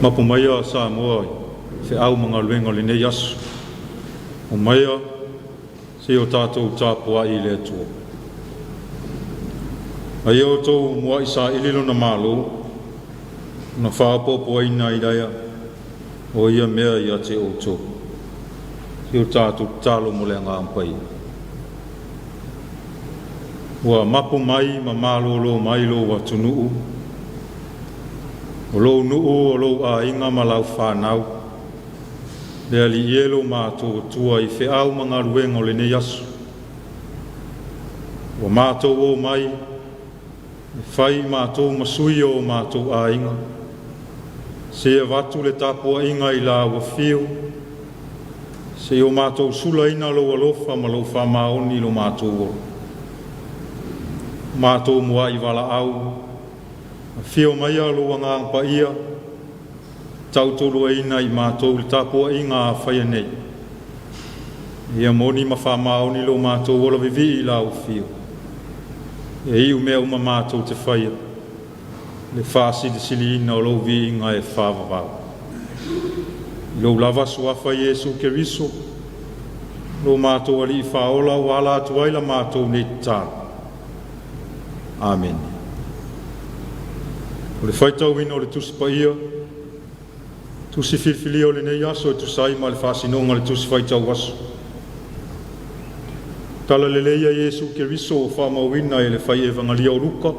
Mapu maia Samoa i feau ma galuega o lenei aso. Omaia se i o tatou tapuai i le Atua. A ia outou muai saili lona malo, ona faaopoopoina ai lea o ia mea ia te outou. Se i o tatou tatalo mo le agaga paia. Ua mapu mai ma malōlō mai lou atunuu, o lou nuu o lou aiga ma lau fanau, le Alii e lo matou Atua i feau ma galuega o lenei aso. Ua matou o mai, e fai matou ma sui o matou aiga, se avatu le tapuaiga i lau afio, se i o matou sulaina lou alofa ma lou faamaoni i lo matou ola. Matou muai valaau, afio maia lou agaga paia, tautoaluaina i matou le tapuaiga a faia nei. Ia moni ma faamaoni lo matou ola vivii i lau afio. E iu mea uma matou te faia, le faasilisiliina o lou viiga e faavavau. I lou lava suafa Iesu Keriso, lo matou Alii Faaola ua ala atu ai la matou nei tatalo. Amene. O le faitauina o le Tusi Paia, tusi filifilia o lenei aso e tusa ai ma le faasinoga o le Tusi Faitau Aso. Tala lelei a Iesu Keriso ua faamauina e le fai Evagalia o Luka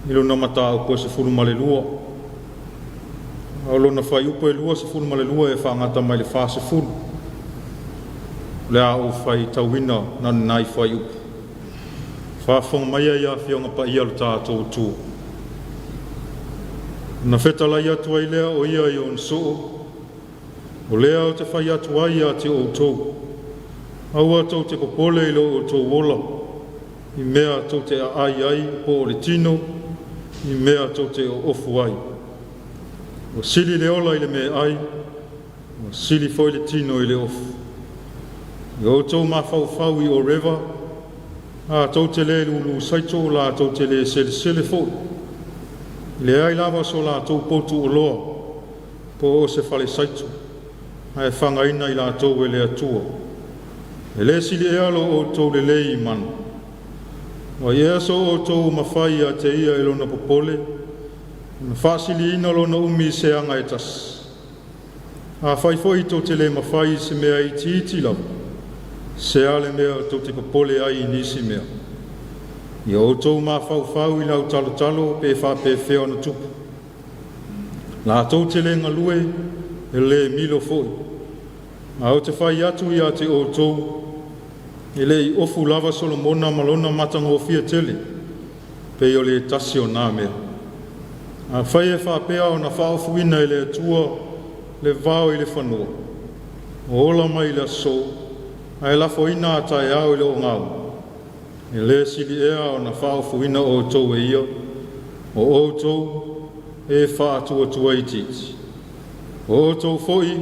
i lona mataupu e 12. A o lona fuaiupu e 22 e faagata mai le 40. O le a ou faitauina na nai fuaiupu. Faafofoga maia ia Afioga Paia o le tatou Atua. Na fetalai atu ai lea o ia i ona soo, o lea ou te fai atu ai ia te outou. Aua tou te popole i lo outou ola, i mea tou te aai ai po o le tino, i mea tou te oofu ai. Ua sili le ola i le meaai, ua sili foi le tino i le ofu. Ia outou mafaufau i oreva, latou te le lulu saito, latou te le selesele foi. Leai lava so latou potu oloa, po o se fale saito, ae fagaina i latou e le Atua. E le sili ea lo outou lelei i manu. Ua i ea so outou mafai ia te ia e lona popole, ona faasiliina lona umi i se aga e tasi. Afai foi tou te le mafai i se mea itiiti lava, se a le mea tou te popole ai i nisi mea. Ia outou mafaufau i lau talotalo pe faapefea ona tupu. Latou te le galue, e le milo foi. A ou te fai atu ia te outou, e le i ofu lava Solomona ma lona matagofie tele, pei o le tasi o nā mea. Afai e faapea ona faaofuina e le Atua le vao i le fanua, o ola mai le aso, ae lafoina a taeao i le ogaoga, e le sili ea ona faaofuina outou e ia, o outou e faatuatua itiiti. O outou foi,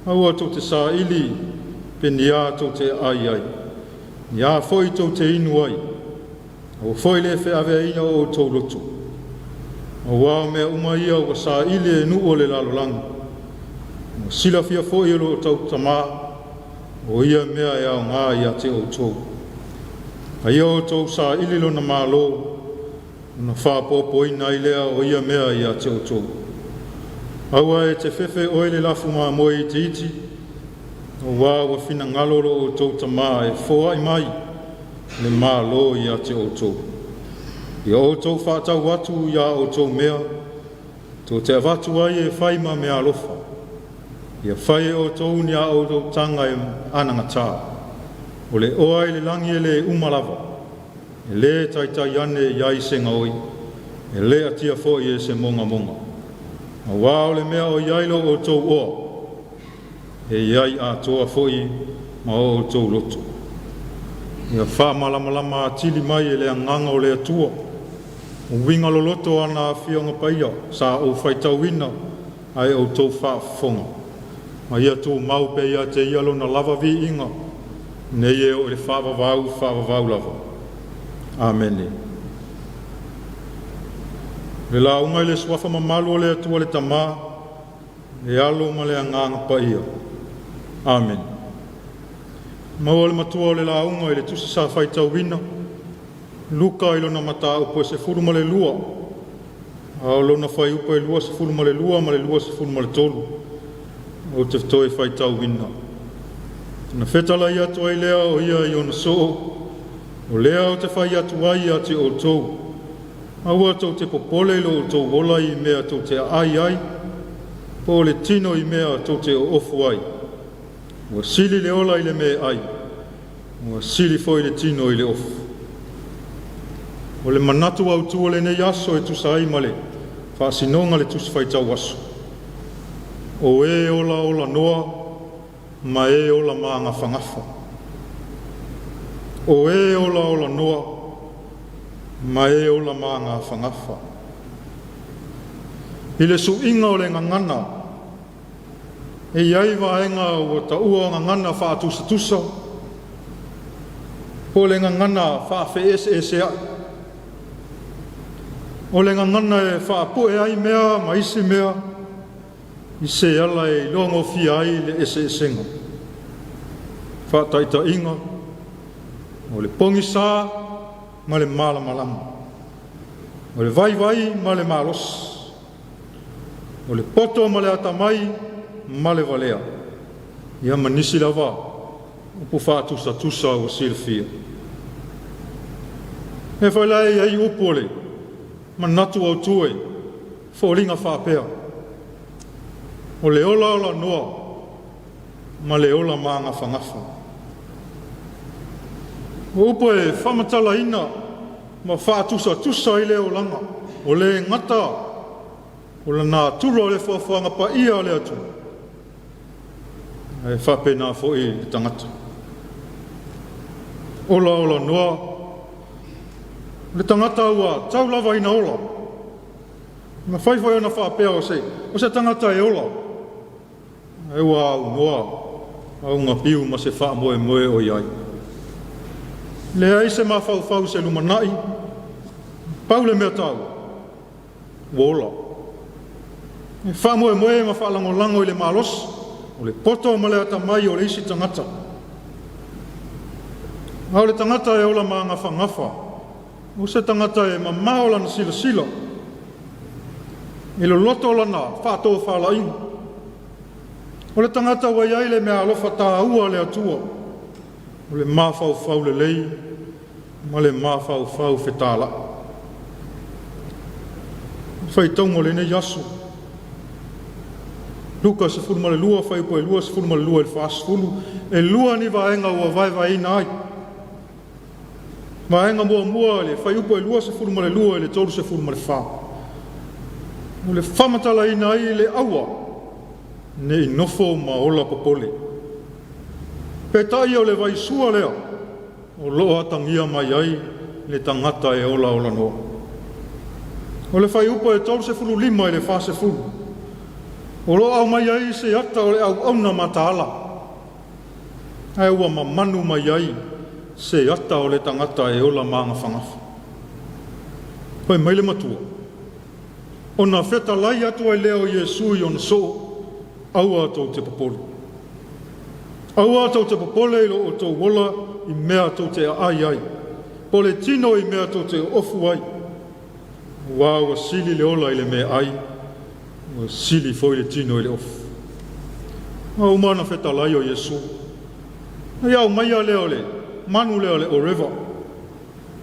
aua tou te saili pe ni a tou te aai ai, ni a foi tou te inu ai, aua foi le feaveaina o outou loto. Auā o mea uma ia ua saili e nuu o le lalolagi. Ua silafia foi e lo outou tamā, o ia mea e aoga ia te outou. A ia outou saili lona malo, ona faaopoopoina ai lea o ia mea ia te outou. Aua e te fefe oe le lafu mamoe itiiti, auā ua finagalo lo outou tamā e foai mai le malo ia te outou. Ia outou faatau atu ia outou mea, tou te avatu ai e fai ma mea alofa. Ia fai e outou ni a outou taga e anagata. O le oa i le lagi e le uma lava, e le taitai ane i ai se gaoi, e le atia foi e se mogamoga. Auā o le mea o i ai lo outou oa, e i ai atoa foi ma o outou loto. Ia faamalamalama atili mai e le agaga o le Atua, uiga loloto o ana afioga paia sa ou faitauina ae outou faafofoga. Ma ia tumau pea ia te ia lona lava viiga, nei e oo i le faavavau, faavavau lava. Amene. Le lauga i le suafa mamalu o le Atua le Tama, le Alo ma le Agaga Paia. Amene. Maua le matua o le lauga i le tusi sa faitauina, Luka i lona mataupu e 12, a o lona fuaiupu e 22 ma le 23, ou te toe faitauina. Na fetalai atu ai lea o ia i ona soo, o lea ou te fai atu ai ia te outou, aua tou te popole i lo outou ola i mea tou te aai ai, po o le tino i mea tou te oofu ai. Ua sili le ola i le meaai, ua sili foi le tino i le ofu. O le manatu autu o lenei aso e tusa ai ma le faasinoga le tusi faitau aso. O e ola ola noa ma e ola magafagafa. O e ola ola noa ma e ola magafagafa. I le suiga o le gagana, e i ai vaega ua taua gagana faatusatusa, po o le gagana faafeeseeseai. O le gagana e faapue ai mea ma isi mea, i se ala e iloagofie ai le eseesega. Faataitaiga, o le pogisa ma le malamalama, o le vaivai ma le malosi, o le poto ma le atamai ma le valea, ia ma nisi lava upu faatusatusa ua silafia. E foi la e i ai upu o le manatu autu e foliga faapea, o le ola ola noa ma le ola magafagafa. O upu e faamatalaina ma faatusatusa ai le olaga, o le gata o le natura o le foafoaga paia o le Atua, ae faapena foi le tagata. Ola ola noa, le tagata ua tau lava ina ola. Mafai foi ona faapea o se tagata e ola, ae ua aunoa augapiu ma se faamoemoe o i ai. Leai se mafaufau se lumanai, pau le mea taua, ua ola. E faamoemoe ma faalagolago i le malosi, o le poto ma le atamai o le isi tagata. A o le tagata e ola magafagafa, o se tagata e mamao lana silasila, e loloto lana faatofalaiga. O le tagata ua i ai le meaalofa taua a le Atua, o le mafaufau lelei ma le mafaufau fetalai. Faitauga o lenei aso, Luka 12, fuaiupu e 22 i le 40, e lua ni vaega ua vaevaeina ai. Vaega muamua le fuaiupu e 22 i le 34. O le faamatalaina ai le aua ne i nofo ma ola popole. Peitai o le vaisua lea o loo atagia mai ai le tagata e ola ola noa. O le fuaiupu e 35 i le 40, o lo o aumai ai se ata o le auauna mataala, ae ua mamanu mai ai se ata o le tagata e ola magafagafa. Fai mai le matua, ona fetalai atu ai lea o Iesu i ona soo, aua tou te popole. Aua tou te popole i lo outou ola i mea tou te aai ai, po le tino i mea tou te oofu ai. Ua ua sili le ola i le meaai, ua sili foi le tino i le ofu. A uma ona fetalai o Iesu, ia aumaia lea o le manu lea o le oreva,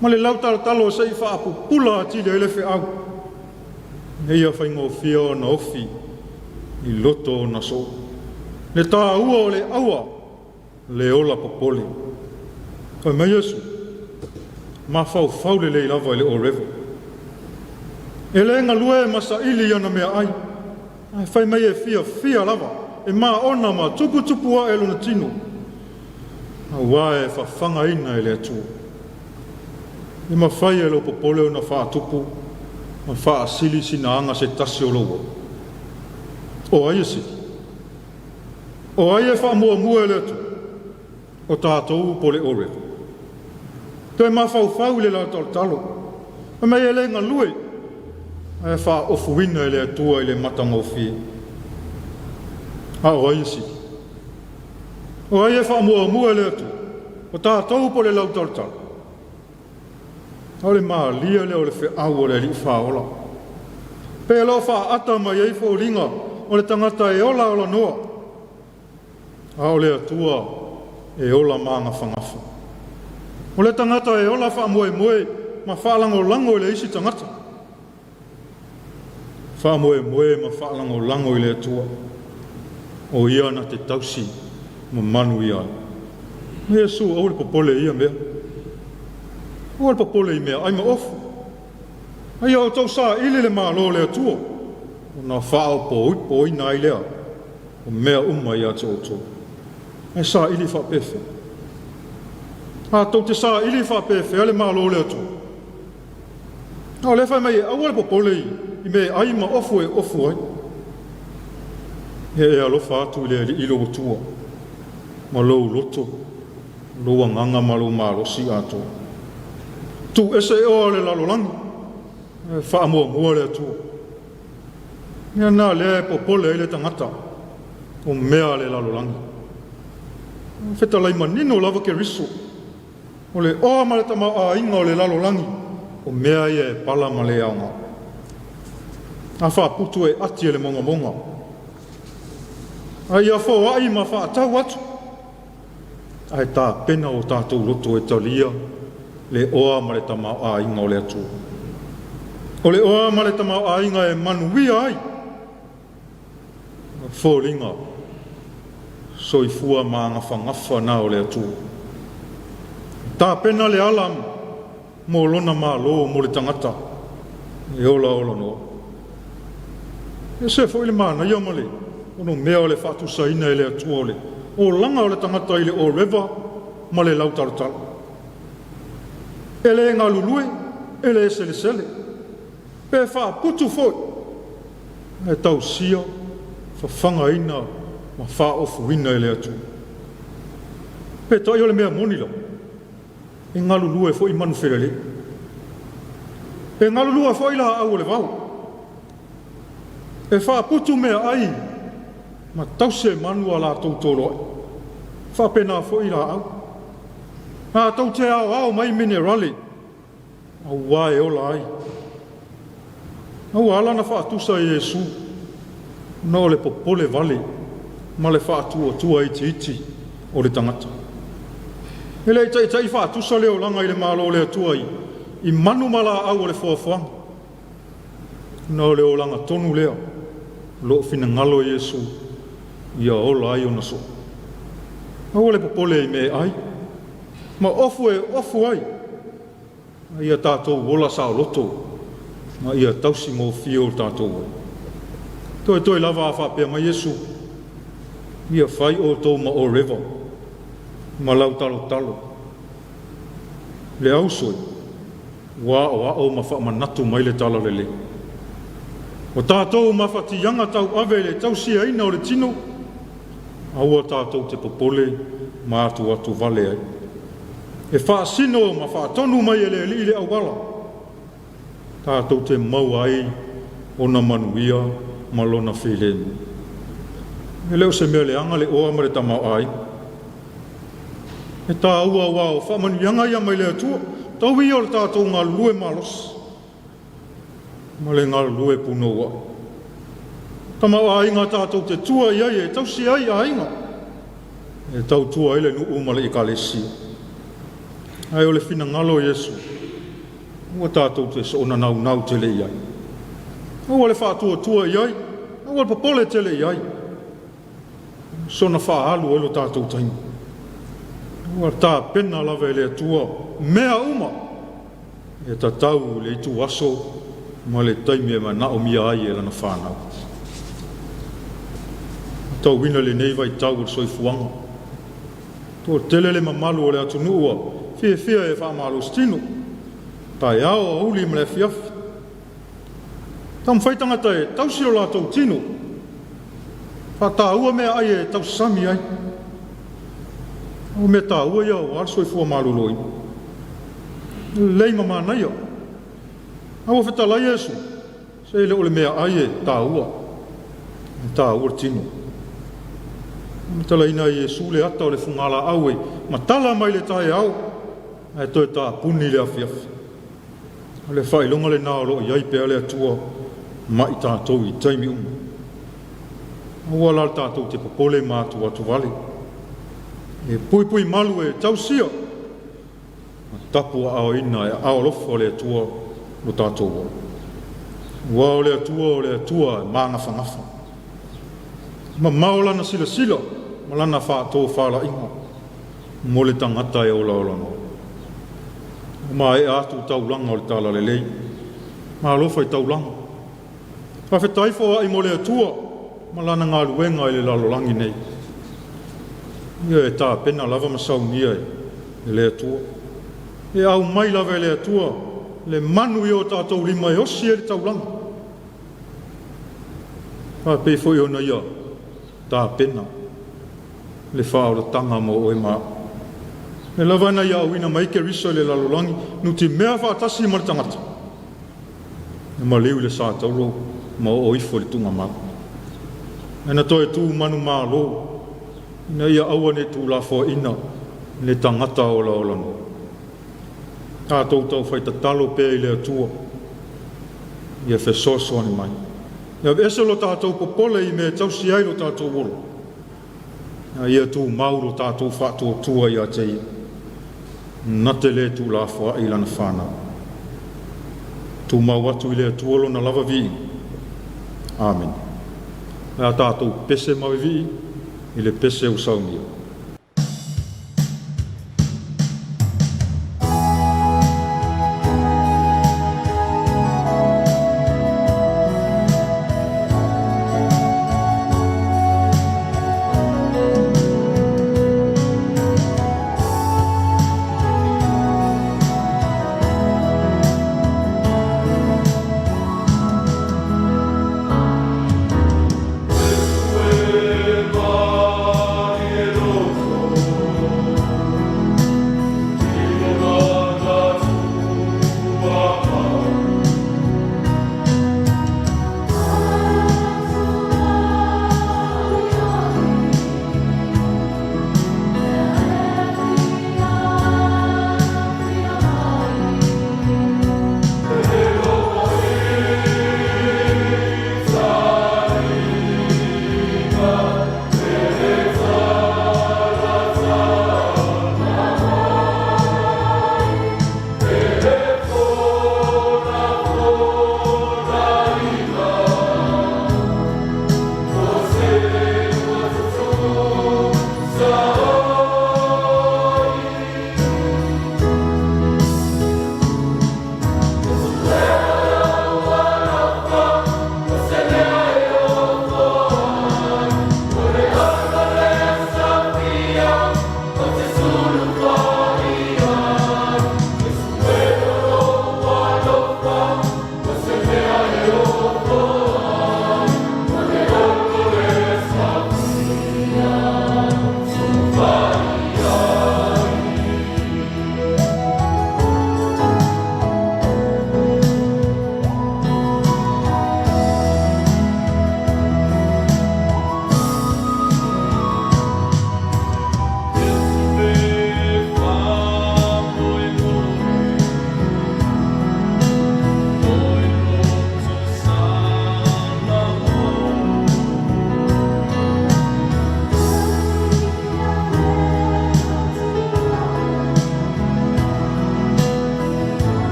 ma le lautalatalo se i faapupula atili ai le feau, ina ia faigofie ona ofi i loto ona soo. Le taua o le aua, le ola popole. Fai mai Iesu, mafaufau lelei lava i le oreva. E le galue ma saili i ona meaai, ae fai mai e fiafia lava, e maona ma tuputupu ae lona tino, aua e fafagaina e le Atua. E mafai e lou popole ona faatupu ma faasili sina aga se tasi o lou ola. O ai e sili? O ai e faamuamua e le Atua? O tatou po le oreva. Toe mafaufau i le lautalatalo, fai mai e le galue, Ae faaofuina e le Atua i le matagofie. A o ai e sili? O ai e faamuamua e le Atua? O tatou po o le lautalotalo? A o le malie lea o le feau o le Alii Faaola. Pe o lo o faaata mai ai foliga o le tagata e ola olanoa, a o le Atua e ola magafagafa. O le tagata e ola faamoemoe ma faalagolago i le isi tagata. Faamoemoe ma faalagolago i le Atua, o ia na te tausi ma manuia ai. Iesu, aua le popole i ia mea. Aua le popole i meaai ma ofu. A ia outou saili le Malo o le Atua, ona faaopoopoina ai lea o mea uma ia te outou. Ae saili faapefea? A tou te saili faapefea le Malo o le Atua? A o lea e fai mai e aua le popole i meaai ma ofu e ofu ai. Ia e alofa atu i le Alii lou Atua ma lou loto, lou agaga ma lou malosi atoa. Tuu ese oa o le lalolagi, e faamuamua le Atua. Ia na lea e popole ai le tagata o mea a le lalolagi. Fetalai manino lava Keriso, o le oa ma le tamaoaiga o le lalolagi, o mea ia e pala ma le aoga. A faaputu e ati e le mogamoga, a ia foai ma faatau atu, ae tapena o tatou loto e talia le oa ma le tamaoaiga o le Atua. O le oa ma le tamaoaiga e manuia ai, foliga soifua magafagafa na o le Atua. Tapena le ala mo lona malo mo le tagata e ola ola noa. E se foi le manaia ma le ono mea o le faatusaina e le Atua o le olaga o le tagata i le ōreva ma le lautalotalo. E le galulue, e le selesele, pe faaputu foi, e tausia, fafagaina ma faaofuina e le Atua. Peitai o le mea moni lava, e galulue foi manufelelei. E galulue foi laau o le vao. E faaputu meaai ma tausi e manu a latou toloai. Faapena foi laau. Latou te aoao mai minerale auā e ola ai. A ua ala ona faatusa e Iesu ona o le popole vale ma le faatuatua itiiti o le tagata. E le i taitai faatusa le olaga i le Malo o le Atua i manu ma laau o le foafoaga. Na o le olaga tonu lea o loo finagalo Iesu ia ola ai ona soo. Aua le popole i meaai ma ofu e ofu ai, a ia tatou ola saoloto ma ia tausi mofie o tatou ola. Toe lava a faapea mai Iesu, ia fai outou ma ōreva ma lautalotalo. Le ausoi, ua aoao ma faamanatu mai le talalelei. O tatou mafatiaga tauave i le tausiaina o le tino, aua tatou te popole ma atuatu vale ai. E faasino ma faatonu mai e le Alii le auala, tatou te maua ai ona manuia ma lona filemu. E le o se mea leaga le oa ma le tamaoaiga. E tāua auā o faamanuiaga ia mai le Atua, tau ia o le tatou galulue malosi ma le galulue punouai. Tamaoaiga tatou te tua i ai e tausi ai aiga, e tautua ai le nuu ma le ekalesia. Ae o le finagalo o Iesu, ua tatou te soona naunau tele i ai. Aua le faatuatua i ai, aua le popole tele i ai. Soona faaalu ai lo tatou taimi. Ua tapena lava e le Atua mea uma e tatau le itu aso ma le taimi e manaomia ai e lana whānau. Tauina lenei vaitau o le soifuaga. Toatele le mamalu o le atunuu ua fiafia e faamalositino, taeao, aoauli ma le afiafi. Taumafai tagata e tausi o latou tino, faataua meaai e tausami ai. O mea taua ia aua le soifua maloloina. Lelei ma manaia. A ua fetalai Iesu, Se e le o le meaai e taua, e taua le tino. Na matalaina e Iesu le ata o le fugalaau e matala mai le taeao ae toe tapuni i le afiafi. O le faailoga lena o lo o i ai pea le Atua ma i tatou i taimi uma. Aua la le tatou te popole ma atuatuvale. E puipui malu e tausia ma tapuaaoina e aao alofa o le Atua lo tatou ola. Aua o le Atua o le Atua e magafagafa. Mamao lana silasila ma lana faatofalaiga mo le tagata e olaola noa. Ua maea atu taulaga o le talalelei. Malo fai taulaga. Faafetai foai mo le Atua ma lana galuega i le lalolagi nei. Ia e tapena lava ma saunia e le Atua. E aumai lava e le Atua le manu i o tatou lima e osi ai le taulaga. Faapei foi ona ia tapena le faaolataga mo oe ma a'u. E lava ina ia auina mai Keriso i le lalolagi nutimea faatasi ma le tagata e maliu i le sa taulo ma oo ifo i le tuugamau. Ae na toe tu manumalo ina ia aua ne i tuulafoaiina le tagata olaola noa. Tatou taufai tatalo pea i le Atua ia fesoasoani mai. Ia aveese lo tatou popole i mea e tausi ai lo tatou ola, a ia tumau lo tatou faatuatua ia te Ia, na te lē tuulafoai lana fanau. Tumau atu i le Atua lona lava viiga. Amene. O le a tatou pese ma vivii i le pese ua saunia.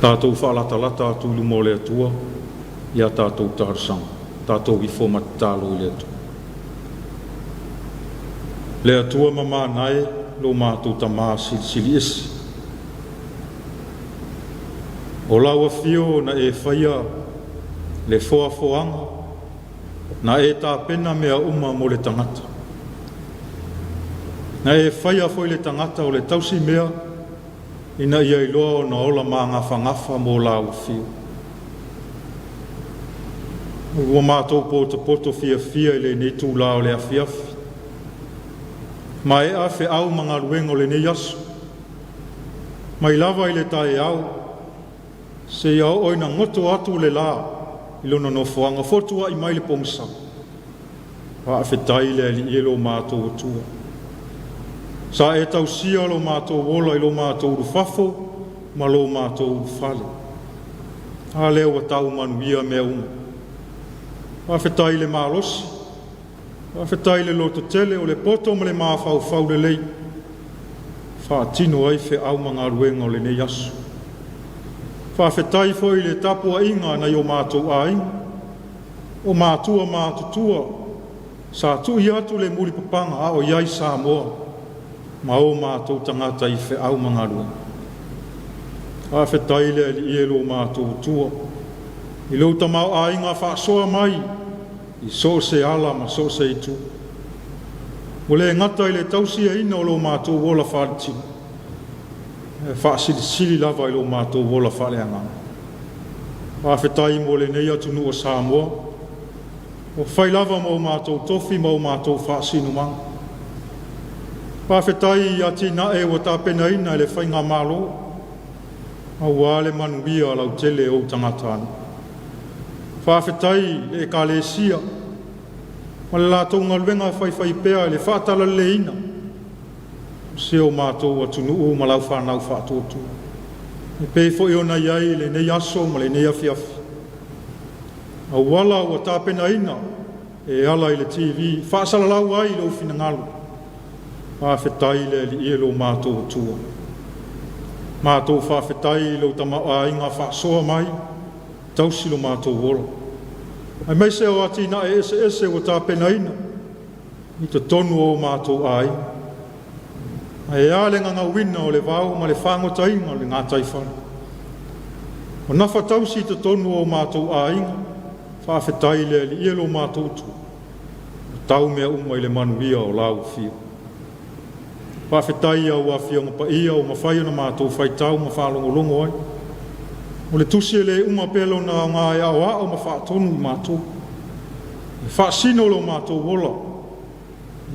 Tatou faalatalata atu i luma o le Atua ia tatou talosaga, tatou ifo ma tatalo i le Atua. Le Atua mamana e, lo matou Tamā silisili ese. O lau afio na e faia le foafoaga, na e tapena mea uma mo le tagata. Na e faia foi le tagata o le tausi mea, ina ia iloa ona ola magafagafa mo lau afio. Ua matou potopoto fiafia i lenei itulā o le afiafi, mae'a feau ma galuega o lenei aso, mai lava i le taeao seia oo ina goto atu le lā i lona nofoaga, fotua'i mai le pogisa. Faafetai le Alii e lo matou Atua. Sa e tausia lo matou ola i lo matou ulufafo ma lo matou ulufale. A lea ua tau manuia mea uma. Faafetai i le malosi, faafetai i le lototele o le poto ma le mafaufau lelei, faatino ai feau ma galuega o lenei aso. Faafetai foi i le tapuaiga a nai o matou aiga, o matua matutua, sa tui atu le mulipapaga a o i ai Samoa ma o matou tagata i feau ma galuega. Faafetai le Alii e lo matou Atua, i lou tamaoaiga faasoa mai i so o se ala ma so o se itu. Ua le gata i le tausiaina o lo matou ola faaletino, ae faasilisili lava i lo matou ola faaleagaga. Faafetai mo lenei atunuu o Samoa, ua fai lava ma o matou tofi ma o matou faasinomaga. Faafetai i atinae ua tapenaina e le faigamalo, aua le manuia lautele o ou tagatanuu. Faafetai i le Ekalesia ma le latou galuega faifaipea i le faatalaleleiina o si o matou atunuu ma lau fanau faatuatua. E pei foi ona i ai i lenei aso ma lenei afiafi. Auala ua tapenaina e ala i le TV, faasalalau ai lou finagalo. Faafetai le Alii e lo matou Atua. Matou faafetai i lou tamaoaiga faasoa mai, tausi lo matou ola. Aemaise o atinae eseese ua tapenaina i totonu o matou aiga. Ae a le gagauina o le vao ma le fagotaina o le gataifale. O nafa tausi i totonu o matou aiga, faafetai le Alii e lo matou Atua. O tau mea uma i le manuia o lau afio. Faafetai i au afioga paia ua mafai ona matou faitau ma faalogologo ai. O le tusi e le uma pea lona aoga e aoao ma faatonu i matou. E faasino lo matou ola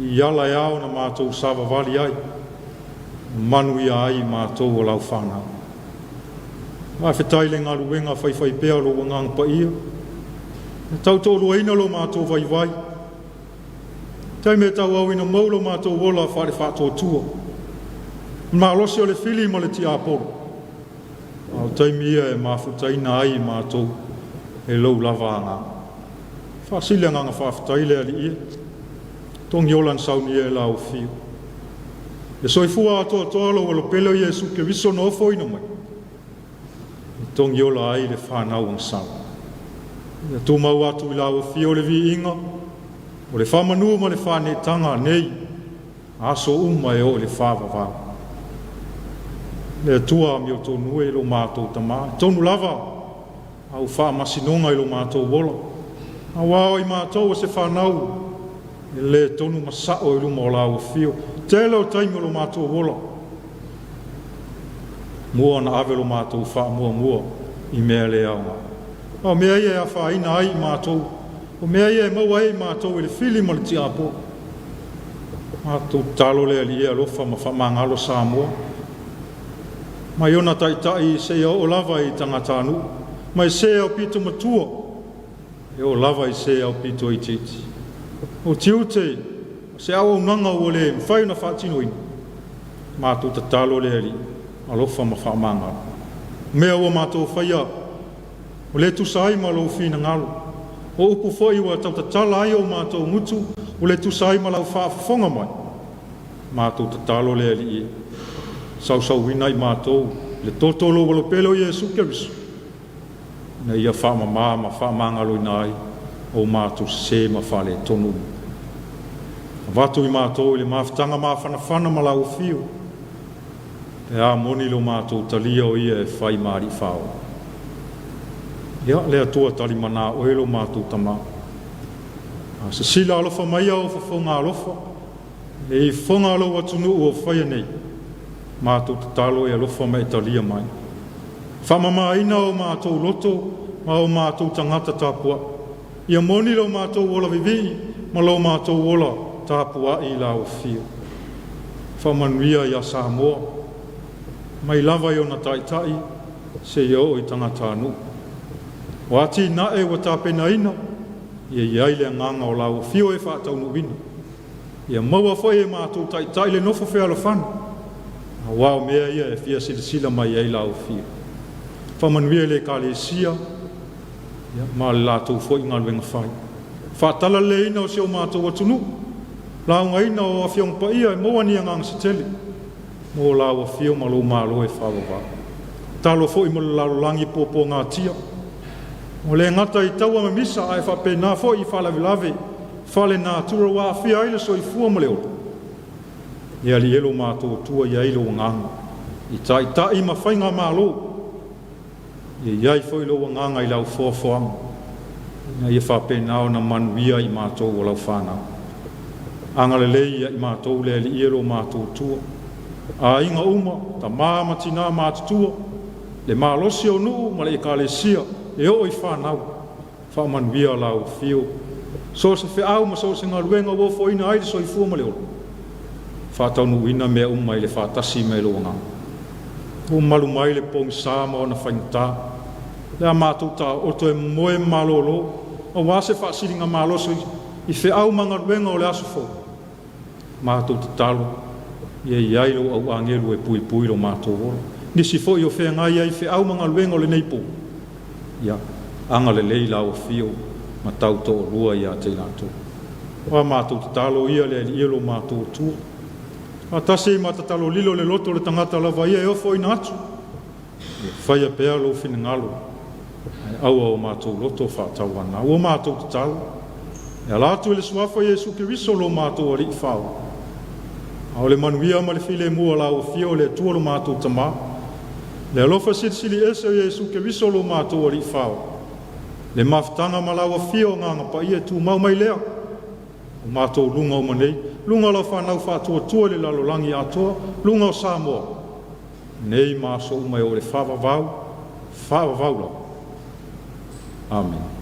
i ala e ao na matou savavali ai, manuia ai matou o lau fanau. Faafetai le galuega faifaipea o lou agaga paia, e tautoaluaina lo matou vaivai, taimi e tauauina mau lo matou ola faale-faatuatua, malosi o le fili ma le tiapolo, a o taimi ia e mafutaina ai matou e lou lava agaga. Faasili agaga faafetai le Alii e, togi ola na saunia e lau afio. E soifua atoatoa lou alopele o Iesu Keriso na ofoina mai, e togi ola ai le fanau agasala. Ia tumau atu i lau afio le viiga, o le faamanu ma le faaneetaga nei, aso uma e oo i le faavavau. Le Atua amiotonu e lo matou Tamā, tonu lava au faamasinoga i lo matou ola, auā o i matou o se fanau e le tonu ma sao i luma o lau afio. Tele o taimi o lo matou ola, mua na ave lo matou faamuamua i mea le aoga. O mea ia e afaina ai i matou, o mea ia e maua ai i matou i le fili ma le tiapolo. Matou tatalo le Alii e alofa ma faamagalo Samoa, mai ona taitai seia oo lava i tagatanuu, mai se aupito matua, e oo lava i se aupito itiiti. O tiute, o se auaunaga ua le mafai ona faatinoina, matou tatalo le Alii, alofa ma faamagalo. Mea ua matou faia, o le tusa ai ma lou finagalo, o upu foi ua tautatala ai o matou gutu, o le tusa ai ma lau faafofoga mai, matou tatalo le Alii, sausauina i matou Le toto o lou Alo pele o Iesu Keriso, ina ia faamamā ma faamagaloina ai o matou sesē ma faaletonu uma. Avatu i matou i le mafutaga mafanafana ma lau afio, pe a moni lo matou talia o ia e fai ma alii faaola. Ia, le Atua talimana oe lo matou Tamā. A sisila alofa mai au fofoga alofa, le ifoga o lou atunuu o faia nei, matou tatalo e alofa ma e talia mai. Faamamaina o matou loto ma o matou tagata tapuai. Ia moni lo matou ola vivii ma lo matou ola tapuai i lau afio. Faamanuia ia Samoa, mai lava i ona taitai seia oo i tagatanuu. O atinae ua tapenaina, ia i ai le agaga o lau afio e faataunuuina. Ia maua foi e matou taitai le nofo fealofani, auā o mea ia e fia silasila mai ai lau afio. Faamanuia i le Ekalesia ia, ma le latou foi galuega fai. Faatalaleleina o si o matou atunuu, laugaina o afioga paia e maua ni agaga se tele, mo lau afio ma lou malo e faavavau. Talo foi mo le lalolagi puapuagatia, o le gata i taua ma misa ae faapena foi i faalavelave faalenatura ua aafia ai le soifua ma le ola. E ali e lo matou Atua i ai lou agaga, i taitai ma faigamalo, ia i ai foi lou agaga i lau foafoaga, ina ia faapena ona manuia i matou o lau fanau. Agalelei ia i matou le Alii e lo matou Atua. Aiga uma, tamā ma tinā matutua, le malosi o nuu ma le ekalesia e oo i fanau, faamanuia lau afio. So o se feau ma so o se galuega ua ofoina ai le soifua ma le ola, faataunuuina mea uma i le faatasi mai lou agaga. Ua malu mai le pogisa ma ona faigata, le a matou taoto e moe malolo, auā se faasiligamalosi i feau ma galuega o le aso fou. Matou tatalo, ia i ai lou auagelu e puipui lo matou ola. Nisi foi o feagai ai feau ma galuega o lenei po, ia agalelei lau afio ma tau toalua ia te i latou. O a matou tatalo ia le Alii e lo matou Atua. Faatasi ma tatalo lilo le loto o le tagata lava ia e ofoina atu, ia faia pea lou finagalo, ae aua o matou loto faatauana. Ua matou tatalo, e ala atu i le suafa o Iesu Keriso lo matou Alii faaola. A o le manuia ma le filemu o lau afio o le Atua lo matou Tamā, le alofa silisili ese o Iesu Keriso lo matou Alii faaola, le mafutaga ma lau afio o agaga paia e tumau mai lea, o matou luga uma nei, luga o lau fanau faatuatua i le lalolagi atoa, luga o Samoa, nei ma aso uma e oo i le faavavau, faavavau lava. Amene.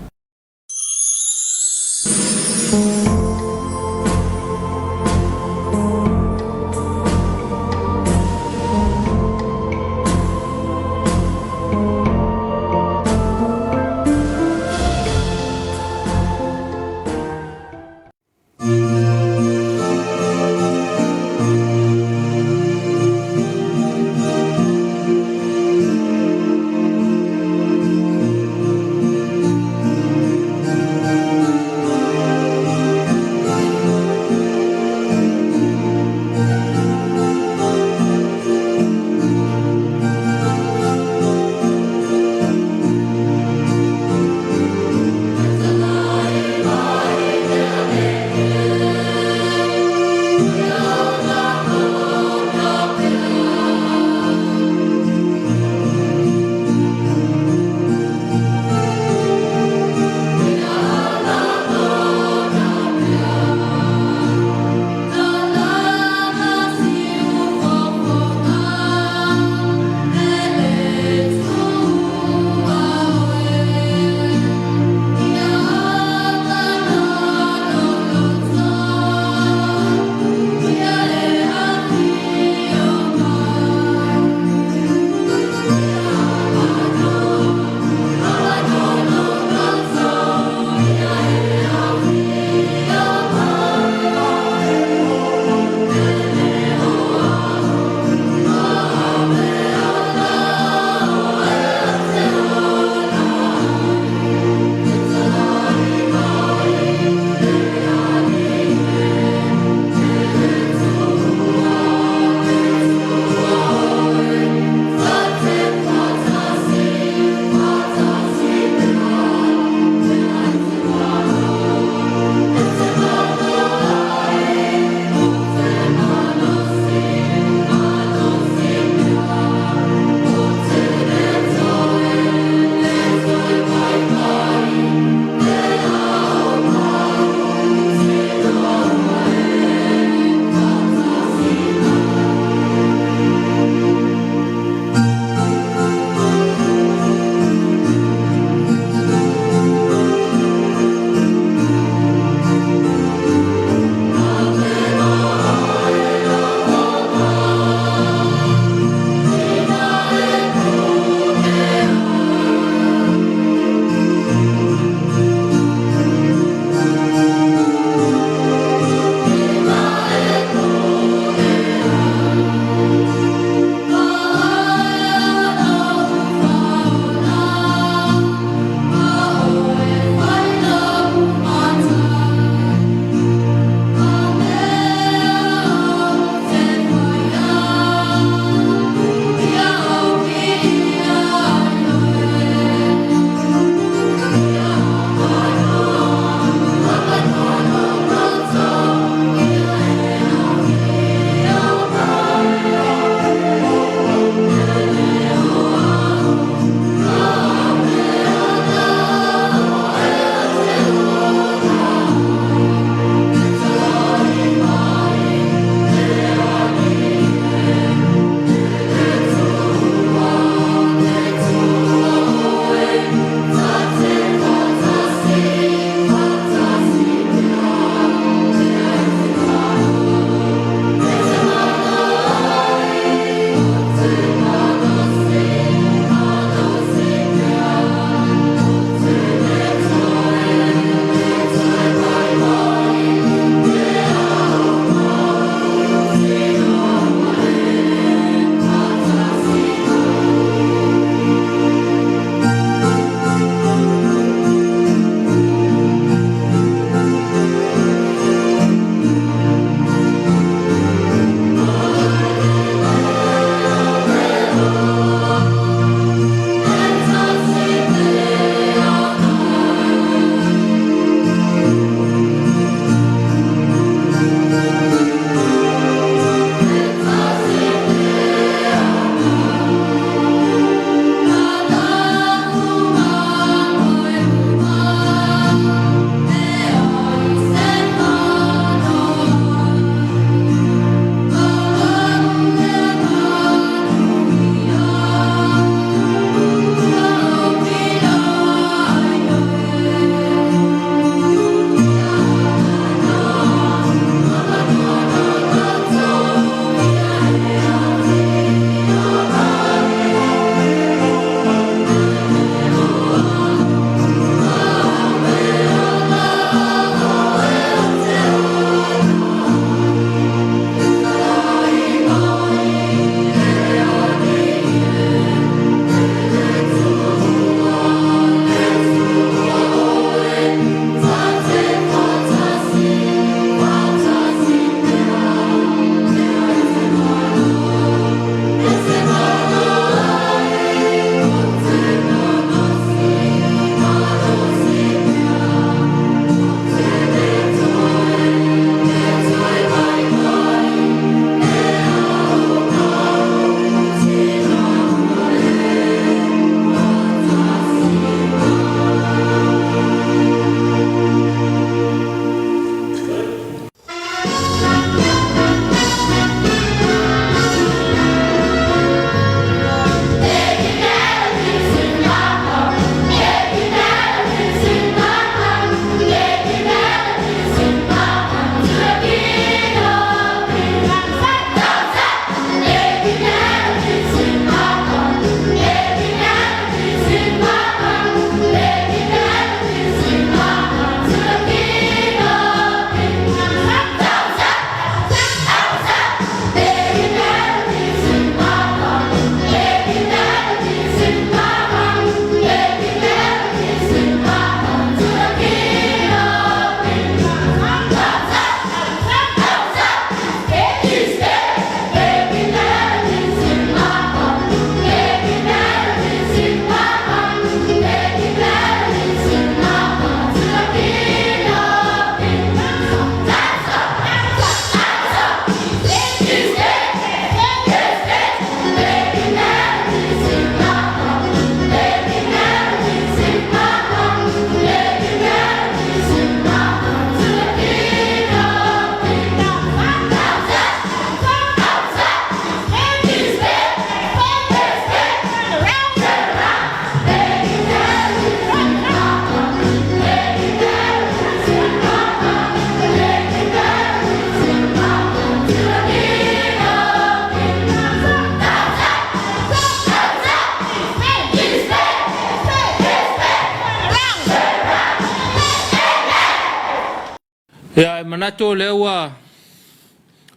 Manatu o lea ua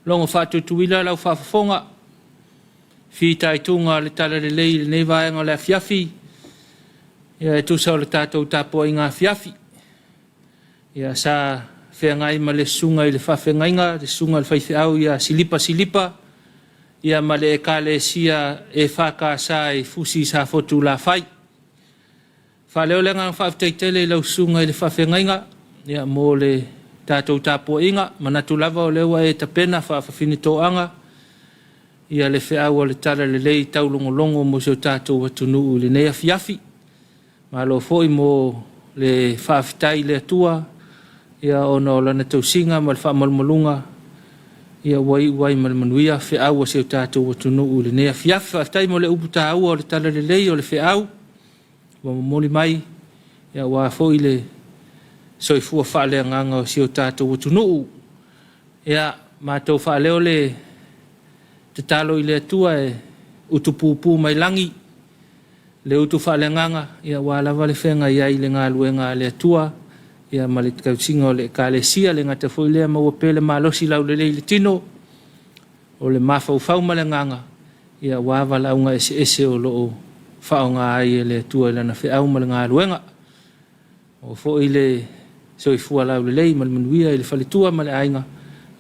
logo faatuituila lau faafofoga fitaituga o le Talalelei i lenei vaega o le afiafi, ia e tusa o le tatou tapuaiga afiafi. Ia sa feagai ma le susuga i le faafeagaiga, le susuga i le faifeau ia Silipa Silipa, ia ma le Ekalesia EFKS i Fusi Safotulafai. Faaleo le agaga faafetai tele i lau susuga i le faafeagaiga ia, mo le tatou tapuaiga. Manatu lava o lea ua e tapena faafafine toaga ia le feau o le Talalelei taulogologo mo si o tatou atunuu i lenei afiafi. Malo foi mo le faafetai i le Atua ia ona o Lana tausiga ma le faamalumaluga ia ua iu ai ma le manuia feau a si o tatou atunuu i lenei afiafi. Faafetai mo le upu taua o le Talalelei o le feau ua momoli mai aua foi le soifua faaleagaga o si o tatou atunuu. Ia, matou faaleo le tatalo i le Atua e utupupu mai lagi le utu faaleagaga aua lava le feagai ai i le galuega a le Atua ia ma le tausiga o le Ekalesia. Le gata foi lea, maua pea le malosi laulelei i le tino, o le mafaufau ma le agaga aua valaauga eseese o lo o faaaoga ai e le Atua i lana feau ma le galuega. Maua foi le soifua laulelei ma le manuia i le faletua ma le aiga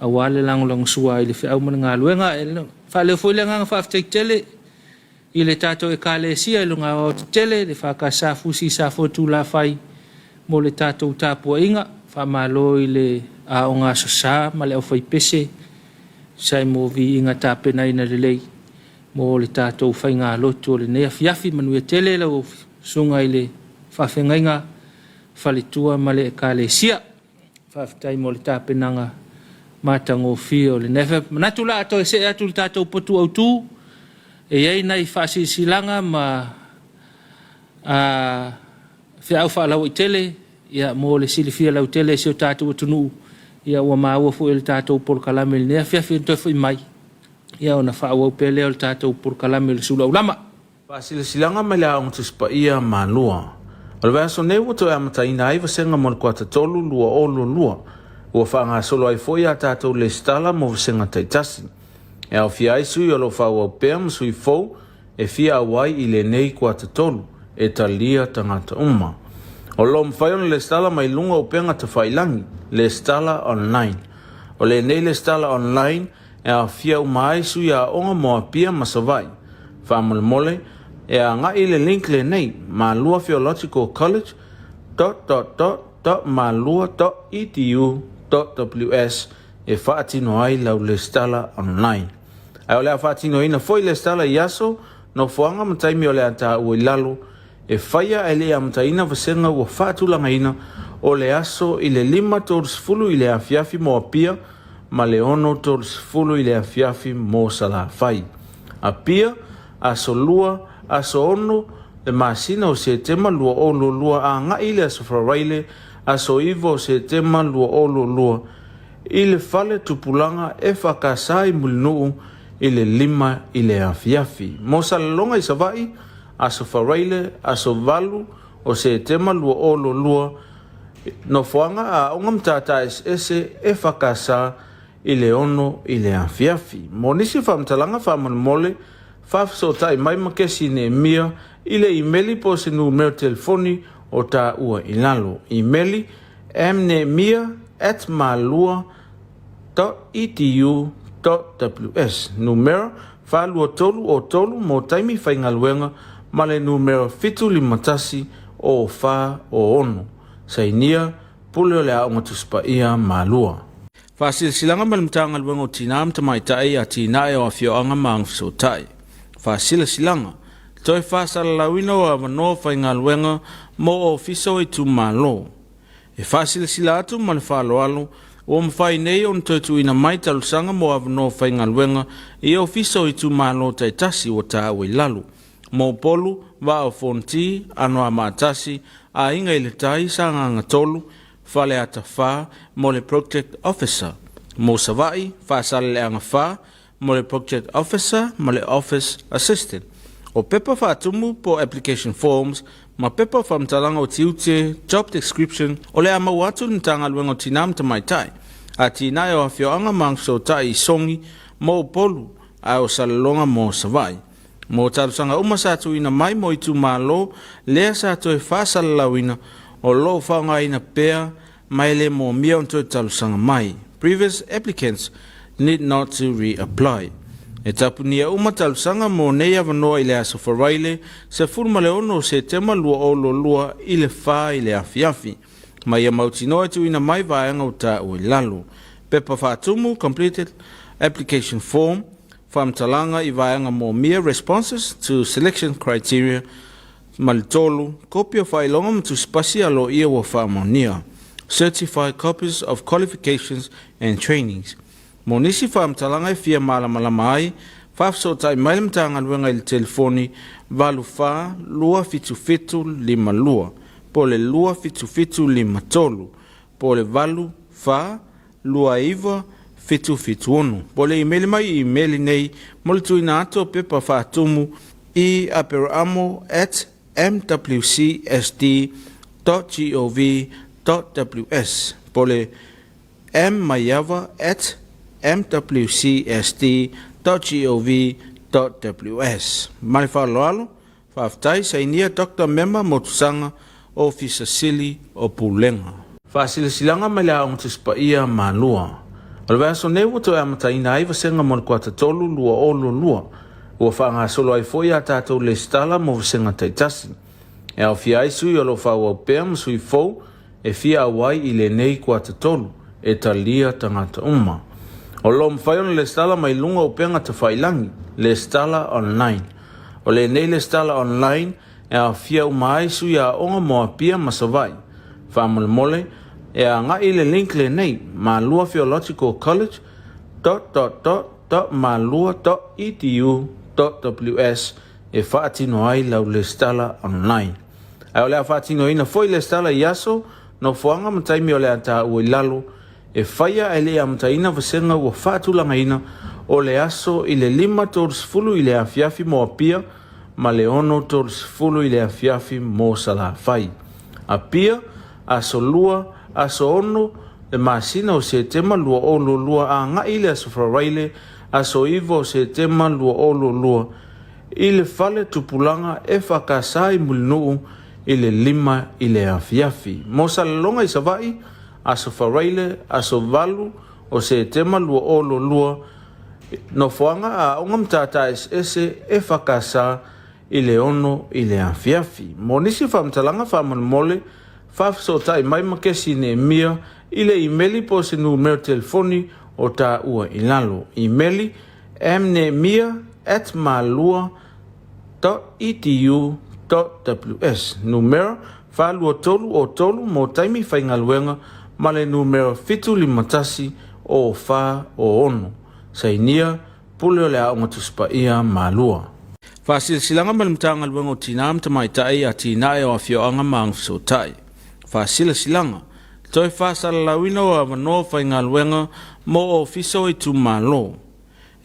aua le lagolagosua ai i le feau ma le galuega. E faaleo foi le agaga faafetai tele i le tatou Ekalesia i lona aoaotetele, le EFKS Fusi Safotulafai mo le tatou tapuaiga. Faamalo i le Aoga Aso Sa ma le aufaipese tusa ai mo viiga tapenaina lelei mo le tatou faigalotu o lenei afiafi. Manuia tele lau susuga i le faafeagaiga, faletua ma le Ekalesia. Faafetai mo le tapenaga matagofie o lenei afiafi. Manatu o le a toe see atu i le tatou potu autu, e i ai nai faasilasilaga ma feau faalauaitele ia, mo le silafia lautele e si o tatou atunuu ia, ua maua foi e le tatou polokalame i lenei afiafi toe foi mai ia, ona faaauau pea lea o le tatou polokalame o le sulu aulama. Faasilasilaga mai le Aoga Tusi Paia Malua. O le vaiaso nei ua toe amataina ai vasega mo le kuata 3 2022. Ua faagasolo ai foi a tatou lesitala mo vasega taitasi. E aofia ai sui o lo o faaauau pea ma sui fou e fia auai i lenei kuata 3 e talia tagata uma. O lo o mafai ona lesitala mai luga o upega tafailagi, lesitala online. O lenei lesitala online e aofia uma ai sui aoga mo Apia ma Savaii. Faamolemole, e agai i le link lenei, Malua Theological College dot dot dot dot malua dot edu dot ws e faatino ai lau lesitala online. Ae o le a faatinoina foi lesitala i aso, nofoaga ma taimi o le a taua i lalo, e faia ae le i amataina vasega ua faatulagaina o le aso i le 5:30 i le afiafi mo Apia ma le 6:30 i le afiafi mo Salafai. Apia, aso Lua, aso 6 le masina o Setema 2022 agai i le aso Faraile, aso 9 o Setema 2022 i le Fale Tupulaga EFKS i Mulinuu i le 5 i le afiafi. Mo Salelologa i Savaii, aso Faraile, aso 8 o Setema 2022, nofoaga Aoga Matata Eseese EFKS i le 6 i le afiafi. Mo nisi faamatalaga faamolemole, faafesootai mai ma kesi Neemia i le imeli po o se numera telefoni o taua i lalo. Imeli, mneemia@malua.edu.ws, numera 423 o 3 mo taimi faigaluega ma le numera 751 o 4 o 6. Sainia, Pule o le Aoga Tusi Paia Malua. Faasilasilaga ma le Matagaluega o Tinā ma Tamaitai, Atinae o Afioaga ma Agafesootai. Faasilasilaga, Toe faasalalauina o avanoa faigaluega mo Ofisa o Itumalo. E faasilasila atu ma le faaaloalo ua mafai nei ona toe tuuina mai talosaga mo avanoa faigaluega i Ofisa o Itumalo taitasi ua taua i lalo. Mo Upolu, Vaa o Fonoti, Anoamaa 1, Aiga i le Tai, Sagaga 3, Faleata 4 mo le Project Officer. Mo Savaii, Faasaleleaga 4 mo le Project Officer ma le Office Assistant. O pepa faatumu po o application forms ma pepa o faamatalaga o tiute, job description, o le a maua atu i le Matagaluega o Tinā ma Tamaitai. Atinae o Afioaga ma Agafesootai i Sogi mo Upolu ae o Salelologa mo Savaii. Mo talosaga uma sa tuuina mai mo itumalo lea sa toe faasalalauina o lo o faaaogaina pea ma e le moomia ona toe talosaga mai. Previous applicants need not to re-apply. E tapunia uma talosaga mo nei avanoa i le aso Faraile 16 o Setema 2022 i le 4 i le afiafi. Ma ia mautinoa e tuuina mai vaega o taua i lalo. Pepa faatumu, completed application form, faamatalaga i vaega moomia, responses to selection criteria, ma le tolu, kopi o faailoga ma tusipasi aloaia ua faamaonia, certified copies of qualifications and trainings. Mo nisi faamatalaga e fia malamalama ai, faafesootai mai le Matagaluega i le telefoni 84 277 52 po o le 277 53 po o le 8 4 2 9 7 7 6 po o le imeli mai i imeli nei mo le tuuina atu o pepa faatumu i aperaamo at mwcsd gov ws po o le mmaiava at mwcsd gov ws. Ma le faaaloalo, Faafetai, sainia Doctor Mema Motusaga, Ofisa Sili o Pulega. Faasilasilaga mai le Aoga Tusi Paia Malua. O le vaiaso nei ua toe amataina ai vasega mo le kuata 3 2022. Ua faagasolo ai foi a tatou lesitala mo vasega taitasi. E aofia ai sui o lo o faaauau pea ma sui fou e fia auai i lenei kuata tolu e talia tagata uma. O lo o mafai ona lesitala mai luga o upega tafailangi, lesitala online. O lenei lesitala online e aofia uma ai sui aoga mo Apia ma Savaii. Faamolemole, e agai i le link lenei, Malua Theological College dot dot dot dot malua dot edu dot ws e faatino ai lau lesitala online. Ae o le a faatinoina foi lesitala i aso, nofoaga ma taimi o le a taua i lalo, e faia ae le i amataina vasega ua faatulagaina o le aso i le 5:30 i le afiafi mo Apia ma le 6:30 i le afiafi mo Salafai. Apia, Aso Lua, aso 6 le masina o Setema 2022 agai i le Aso Faraile, aso 9 o Setema 2022, i le fale tupulaga e whakasa i Mulinuu i le 5 i le afiafi. Mo Salelologa i Savaii, Aso Faraile, aso 8 o Setema 2022, nofoaga a Aoga Matata Eseese e whakasa i le 6 i le afiafi. Mo nisi faamatalaga faamolemole, faafesootai mai ma kesi Neemia i le imeli po o se numera telefoni o taua i lalo. Imeli, mneemia at malua dot edu dot ws. Numera 423 o 3 mo taimi faigaluega ma le numera 751 o 4 o 6. Sainia Pule o le Aoga Tusi Paia Malua. Faasilasilaga ma le Matagaluega o Tinā ma Tamaitai, Atinae o Afioaga ma Agafesootai. Faasilasilaga, Toe faasalalauina o avanoa faigaluega mo Ofisa o Itumalo.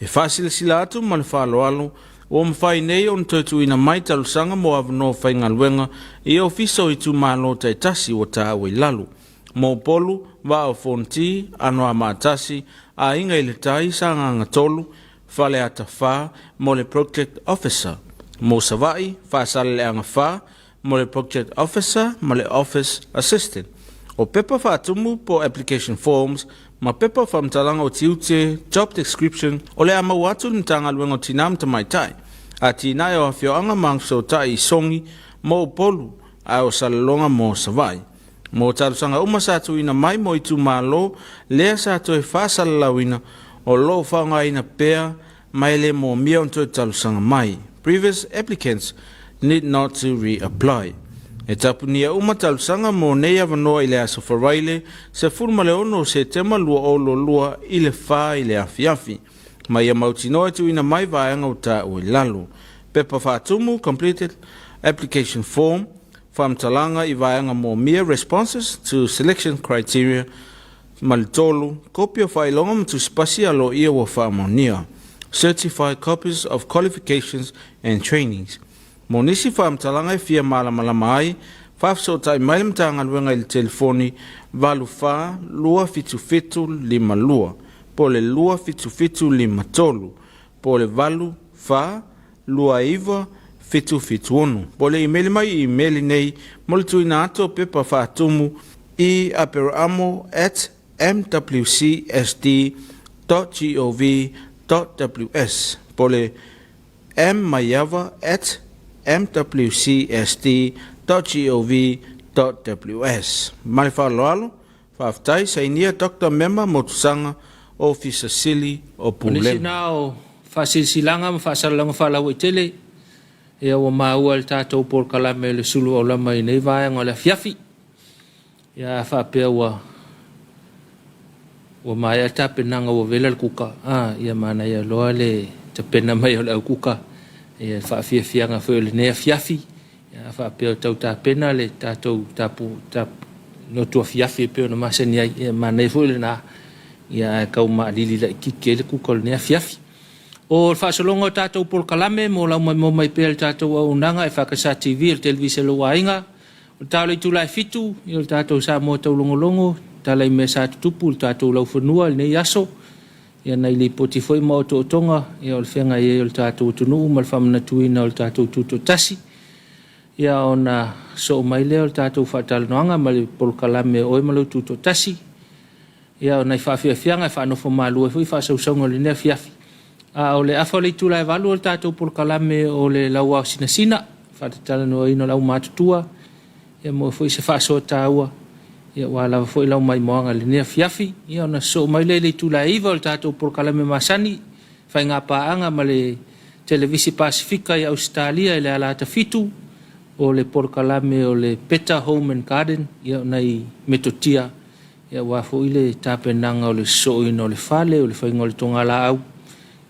E faasilasila atu ma le faaaloalo, ua mafai nei ona toe tuuina mai talosaga mo avanoa faigaluega i Ofisa o Itumalo taitasi ua taua i lalo. Mo Upolu, Vaa o Fonoti, Anoamaa 1, Aiga i le Tai, Sagaga 3, Faleata 4, mo le Project Officer. Mo Savaii, Faasaleleaga 4, mo le Project Officer ma le Office Assistant. O pepa faatumu po o application forms ma pepa faamatalaga o tiute, job description, o le a maua atu i le Matagaluega o Tinā ma Tamaitai, Atinae o Afioaga ma Agafesootai i Sogi mo Upolu, ae o Salelologa mo Savaii. Mo talosaga uma sa tuuina mai mo itumalo lea sa toe faasalalauina o lo o faaaogaina pea ma e le moomia ona toe talosaga mai. Previous applicants need not to re-apply. E tapunia uma talosaga mo nei avanoa i le aso Faraile 16 o Setema 2022 i le 4 i le afiafi. Ma ia mautinoa e tuuina mai vaega o taua i lalo. Pepa faatumu, completed application form, Faamatalaga i vaega moomia, responses to selection criteria, ma le tolu, kopi o faailoga ma tusipasi aloaia ua faamaonia, certified copies of qualifications and trainings. Mo nisi faamatalaga e fia malamalama ai, Faafesootai mai le Matagaluega i le telefoni 84 277 52 po o le 277 53 po o le 8 4 2 9 7 7 6. Po o le imeli mai i imeli nei mo le tuuina atu o pepa faatumu i aperaamo at mwcsd gov ws po o le mmaiava at mwcsd gov ws. Ma le faaaloalo, faafetai. Sainia Doctor Mema Motusaga, Ofisa Sili o O nisi Pulega. na o faasilasilaga ma faasalalauga faalauaitele ia ua maua i le tatou polokalame o le sulu aulama i nei vaega o le afiafi. Ia a faapea ua ua maea le tapenaga ua vela le kuka, a ia manaia loa le tapena mai o le aukuka ia le faafiafiaga foi o lenei afiafi. Ia a faapea o tau tapena le tatou tapu tap, lotu afiafi e pei ona masani ai, ia manaia foi lena ia ae tau maalili laitiiti ai le kuka o lenei afiafi. O le faasologa o tatou polokalame mo lau maimoa mai pea i le tatou auaunaga e FAKSA TV o le televise a lou aiga. O le ta o le itula e 7, ia o le tatou Samoa Taulogologo, tala i mea sa tutupu i le tatou laufanua i lenei aso, ia nai lipoti foi ma otootoga ia o le feagai ai o le tatou atunuu ma le faamanatuina o le tatou tutoatasi. Ia ona soo mai lea o le tatou faatalanoaga ma le polokalame o Oe ma Lou Tutoatasi. Ia o nai faafiafiaga e faanofo malu ai foi faasausauga o lenei afiafi. A o le afa o le itula e 8 o le tatou polokalame o le Lauao Sinasina, faatatalanoaina o le aumatutua, ia maua foi se faasoa taua, ia ua lava foi lau maimoaga i lenei afiafi. Ia ona sosoo mai lea i le itula e 9 o le tatou polokalame masani, faiga paaga ma le Televisi Pasifika i Ausetalia i le alata 7, o le polokalame o le Better Home and Garden, ia o nai metotia ia aua foi le tapenaga o le sosooina o le fale, o le faiga o le togalaau,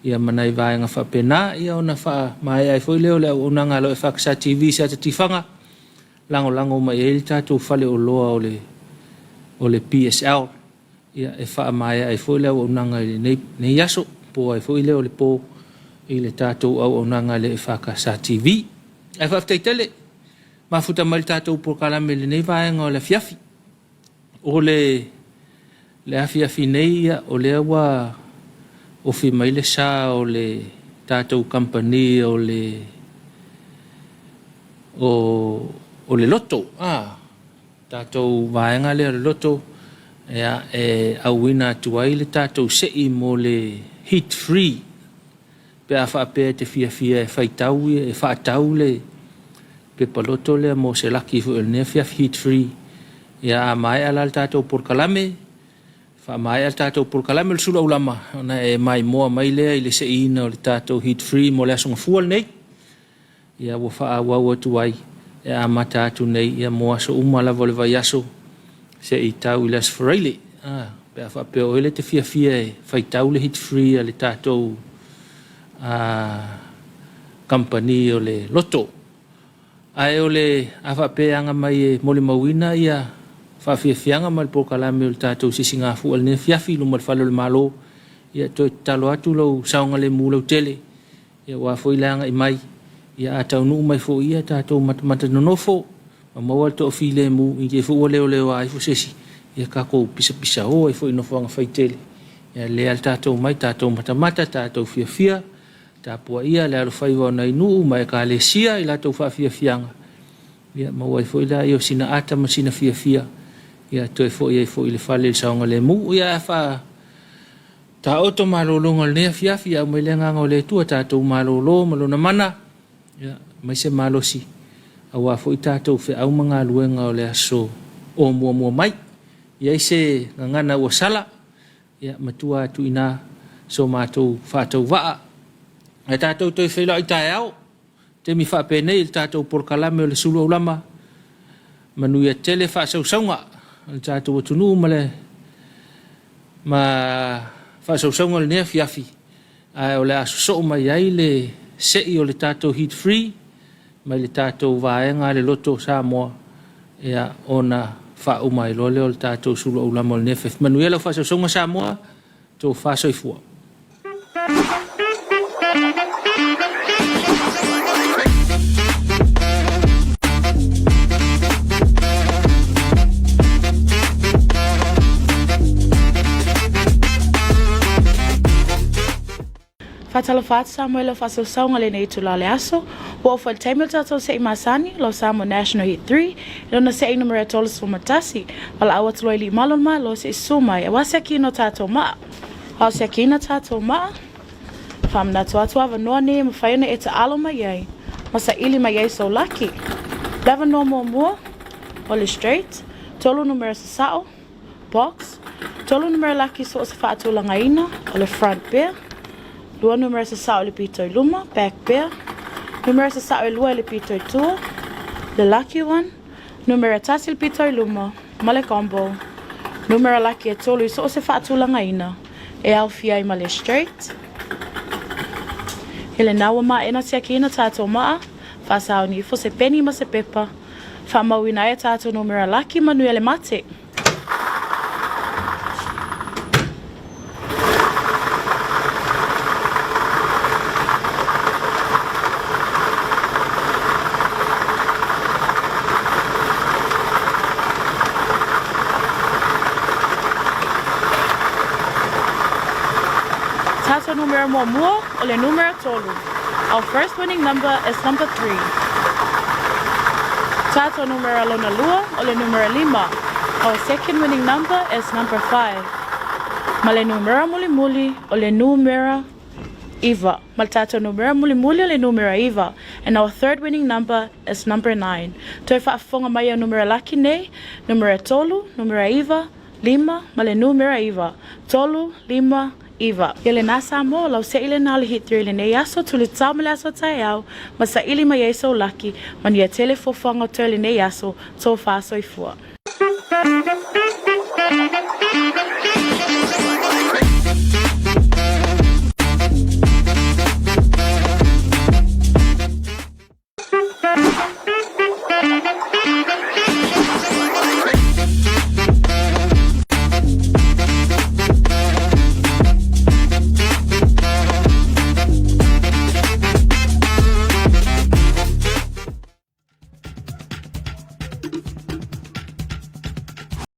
ia ma nai vaega faapena. Ia ona faamaea ai foi lea o le auaunaga a lo FAKSA TV i se ata tifaga, lagolago mai ai le tatou faleoloa o le o le PSL. Ia e faamaea ai foi le auaunaga i lenei, lenei aso, po ai foi lea o le po i le tatou auaunaga a le FAKSA TV. Ae faafetai tele, mafuta mai le tatou polokalame i lenei vaega o le afiafi. O le le afiafi nei, ia, o lea ua ofi mai le sa o le tatou kamupani o le o, o le loto, a tatou vaega lea o le loto, ia, e auina atu ai le tatou sei mo le heat free pe a faapea e te fiafia e faitau e faatau le pepa loto lea mo se laki foi o lenei afiafi heat free. Ia a maea la le tatou polokalame, faamaea le tatou polokalame o le sulu aulama, ona e maimoa mai lea i le seiina o le tatou heat free mo le aso Gafua lenei. Ia ua faaauau atu ai e amata atu nei ia mo aso uma lava o le vaiaso se i tau i le Aso Faraile. Ah, pe a faapea o oe lea e te fiafia e faitau le heat free a le tatou kamupani o le loto. Ae o le a faapea e aga mai e molimauina ia faafiafiaga ma le polokalame o le tatou sisigafua i lenei afiafi i luma o le Fale o le Malo, ia toe tatalo atu lou saogalemu lautele, ia aua foi le agai mai, ia a taunuu mai foi ia tatou matamata nonofo ma maua le toafilemu, i te i foi ua leoleoa ifo se isi, ia tatou pisapisao ai foi i nofoaga faitele. Ia lea le tatou mai, tatou matamata, tatou fiafia, tapuaia le alofaiva o nai nuu ma ekalesia i latou faafiafiaga, ia maua ai foi laia o sina ata ma sina fiafia, ia toe foi ai foi i le fale i le saogalemu. Ia ae faa taoto malologa o lenei afiafi, ia aumai le agaga o le Atua, tatou malolo ma lona mana, ia aumai se malosi aua foi tatou feau ma galuega o le aso o muamua mai. I ai se gagana ua sala, ia matua atu i ina so matou faatauvaa. Ae tatou toe feiloai taeao, taimi faapenei i le tatou polokalame o le Sulu Aulama, manuia tele faasausauga o le tatou atunuu ma le ma faasausauga o lenei afiafi, ae o le a sosoo mai ai le sei o le tatou heat free mai le tatou vaega a le Loto o Samoa, ia ona faauma ai loa lea o le tatou sulu aulama o lenei afiafi. Manuia lau faasausauga Samoa, tofa soifua. Faatalofa atu Samoa i lau faasausauga i lenei itula o le aso. Ua oo foi i le taimi o le tatou se'i masani, lau Samoa National Heat 3, i lona se'i numera 31. Valaau atu loa i Liimalo o le Malo se i susu mai aua se akina o tatou maa. A o se akina tatou maa, faamanatu atu avanoa nei e mafai ona e taalo mai ai ma saili mai ai sou laki. Le avanoa muamua, o le straight, tolu numera sasao, Box, Tolu numera laki so o se faatulagaina, o le front pea. Lua numera sasao i le pito i luma, back pea. Numera sasao e lua i le pito i tua, le lucky one. Numera tasi i le pito i luma, ma le combo. Numera laki e tolu i so o se faatulagaina, e aofia ai ma le straight. I lena ua maena tiakiina tatou maa, faasaoni ifo se peni ma se pepa, Faamauina ai a tatou numera laki manuia le mate. Tatou numera muamua o le numera tolu. Our first winning number is number 3. Tatou numera lona lua o le numera lima. Our second winning number is number 5. Ma le numera mulimuli o le numera iva. Ma le tatou numera mulimuli o le numera iva. And our third winning number is number 9. Toe faafofoga mai au numera laki nei, numera tolu, numera iva, lima, ma le numera iva. Tolu, lima, iva. Ia lena Samoa, lau seʻi lena o le Heat 3 lenei aso, tuli tatao ma le aso taeao, ma saili mai ai sou laki, manuia tele fuafuaga o toe lenei aso, tofa soifua.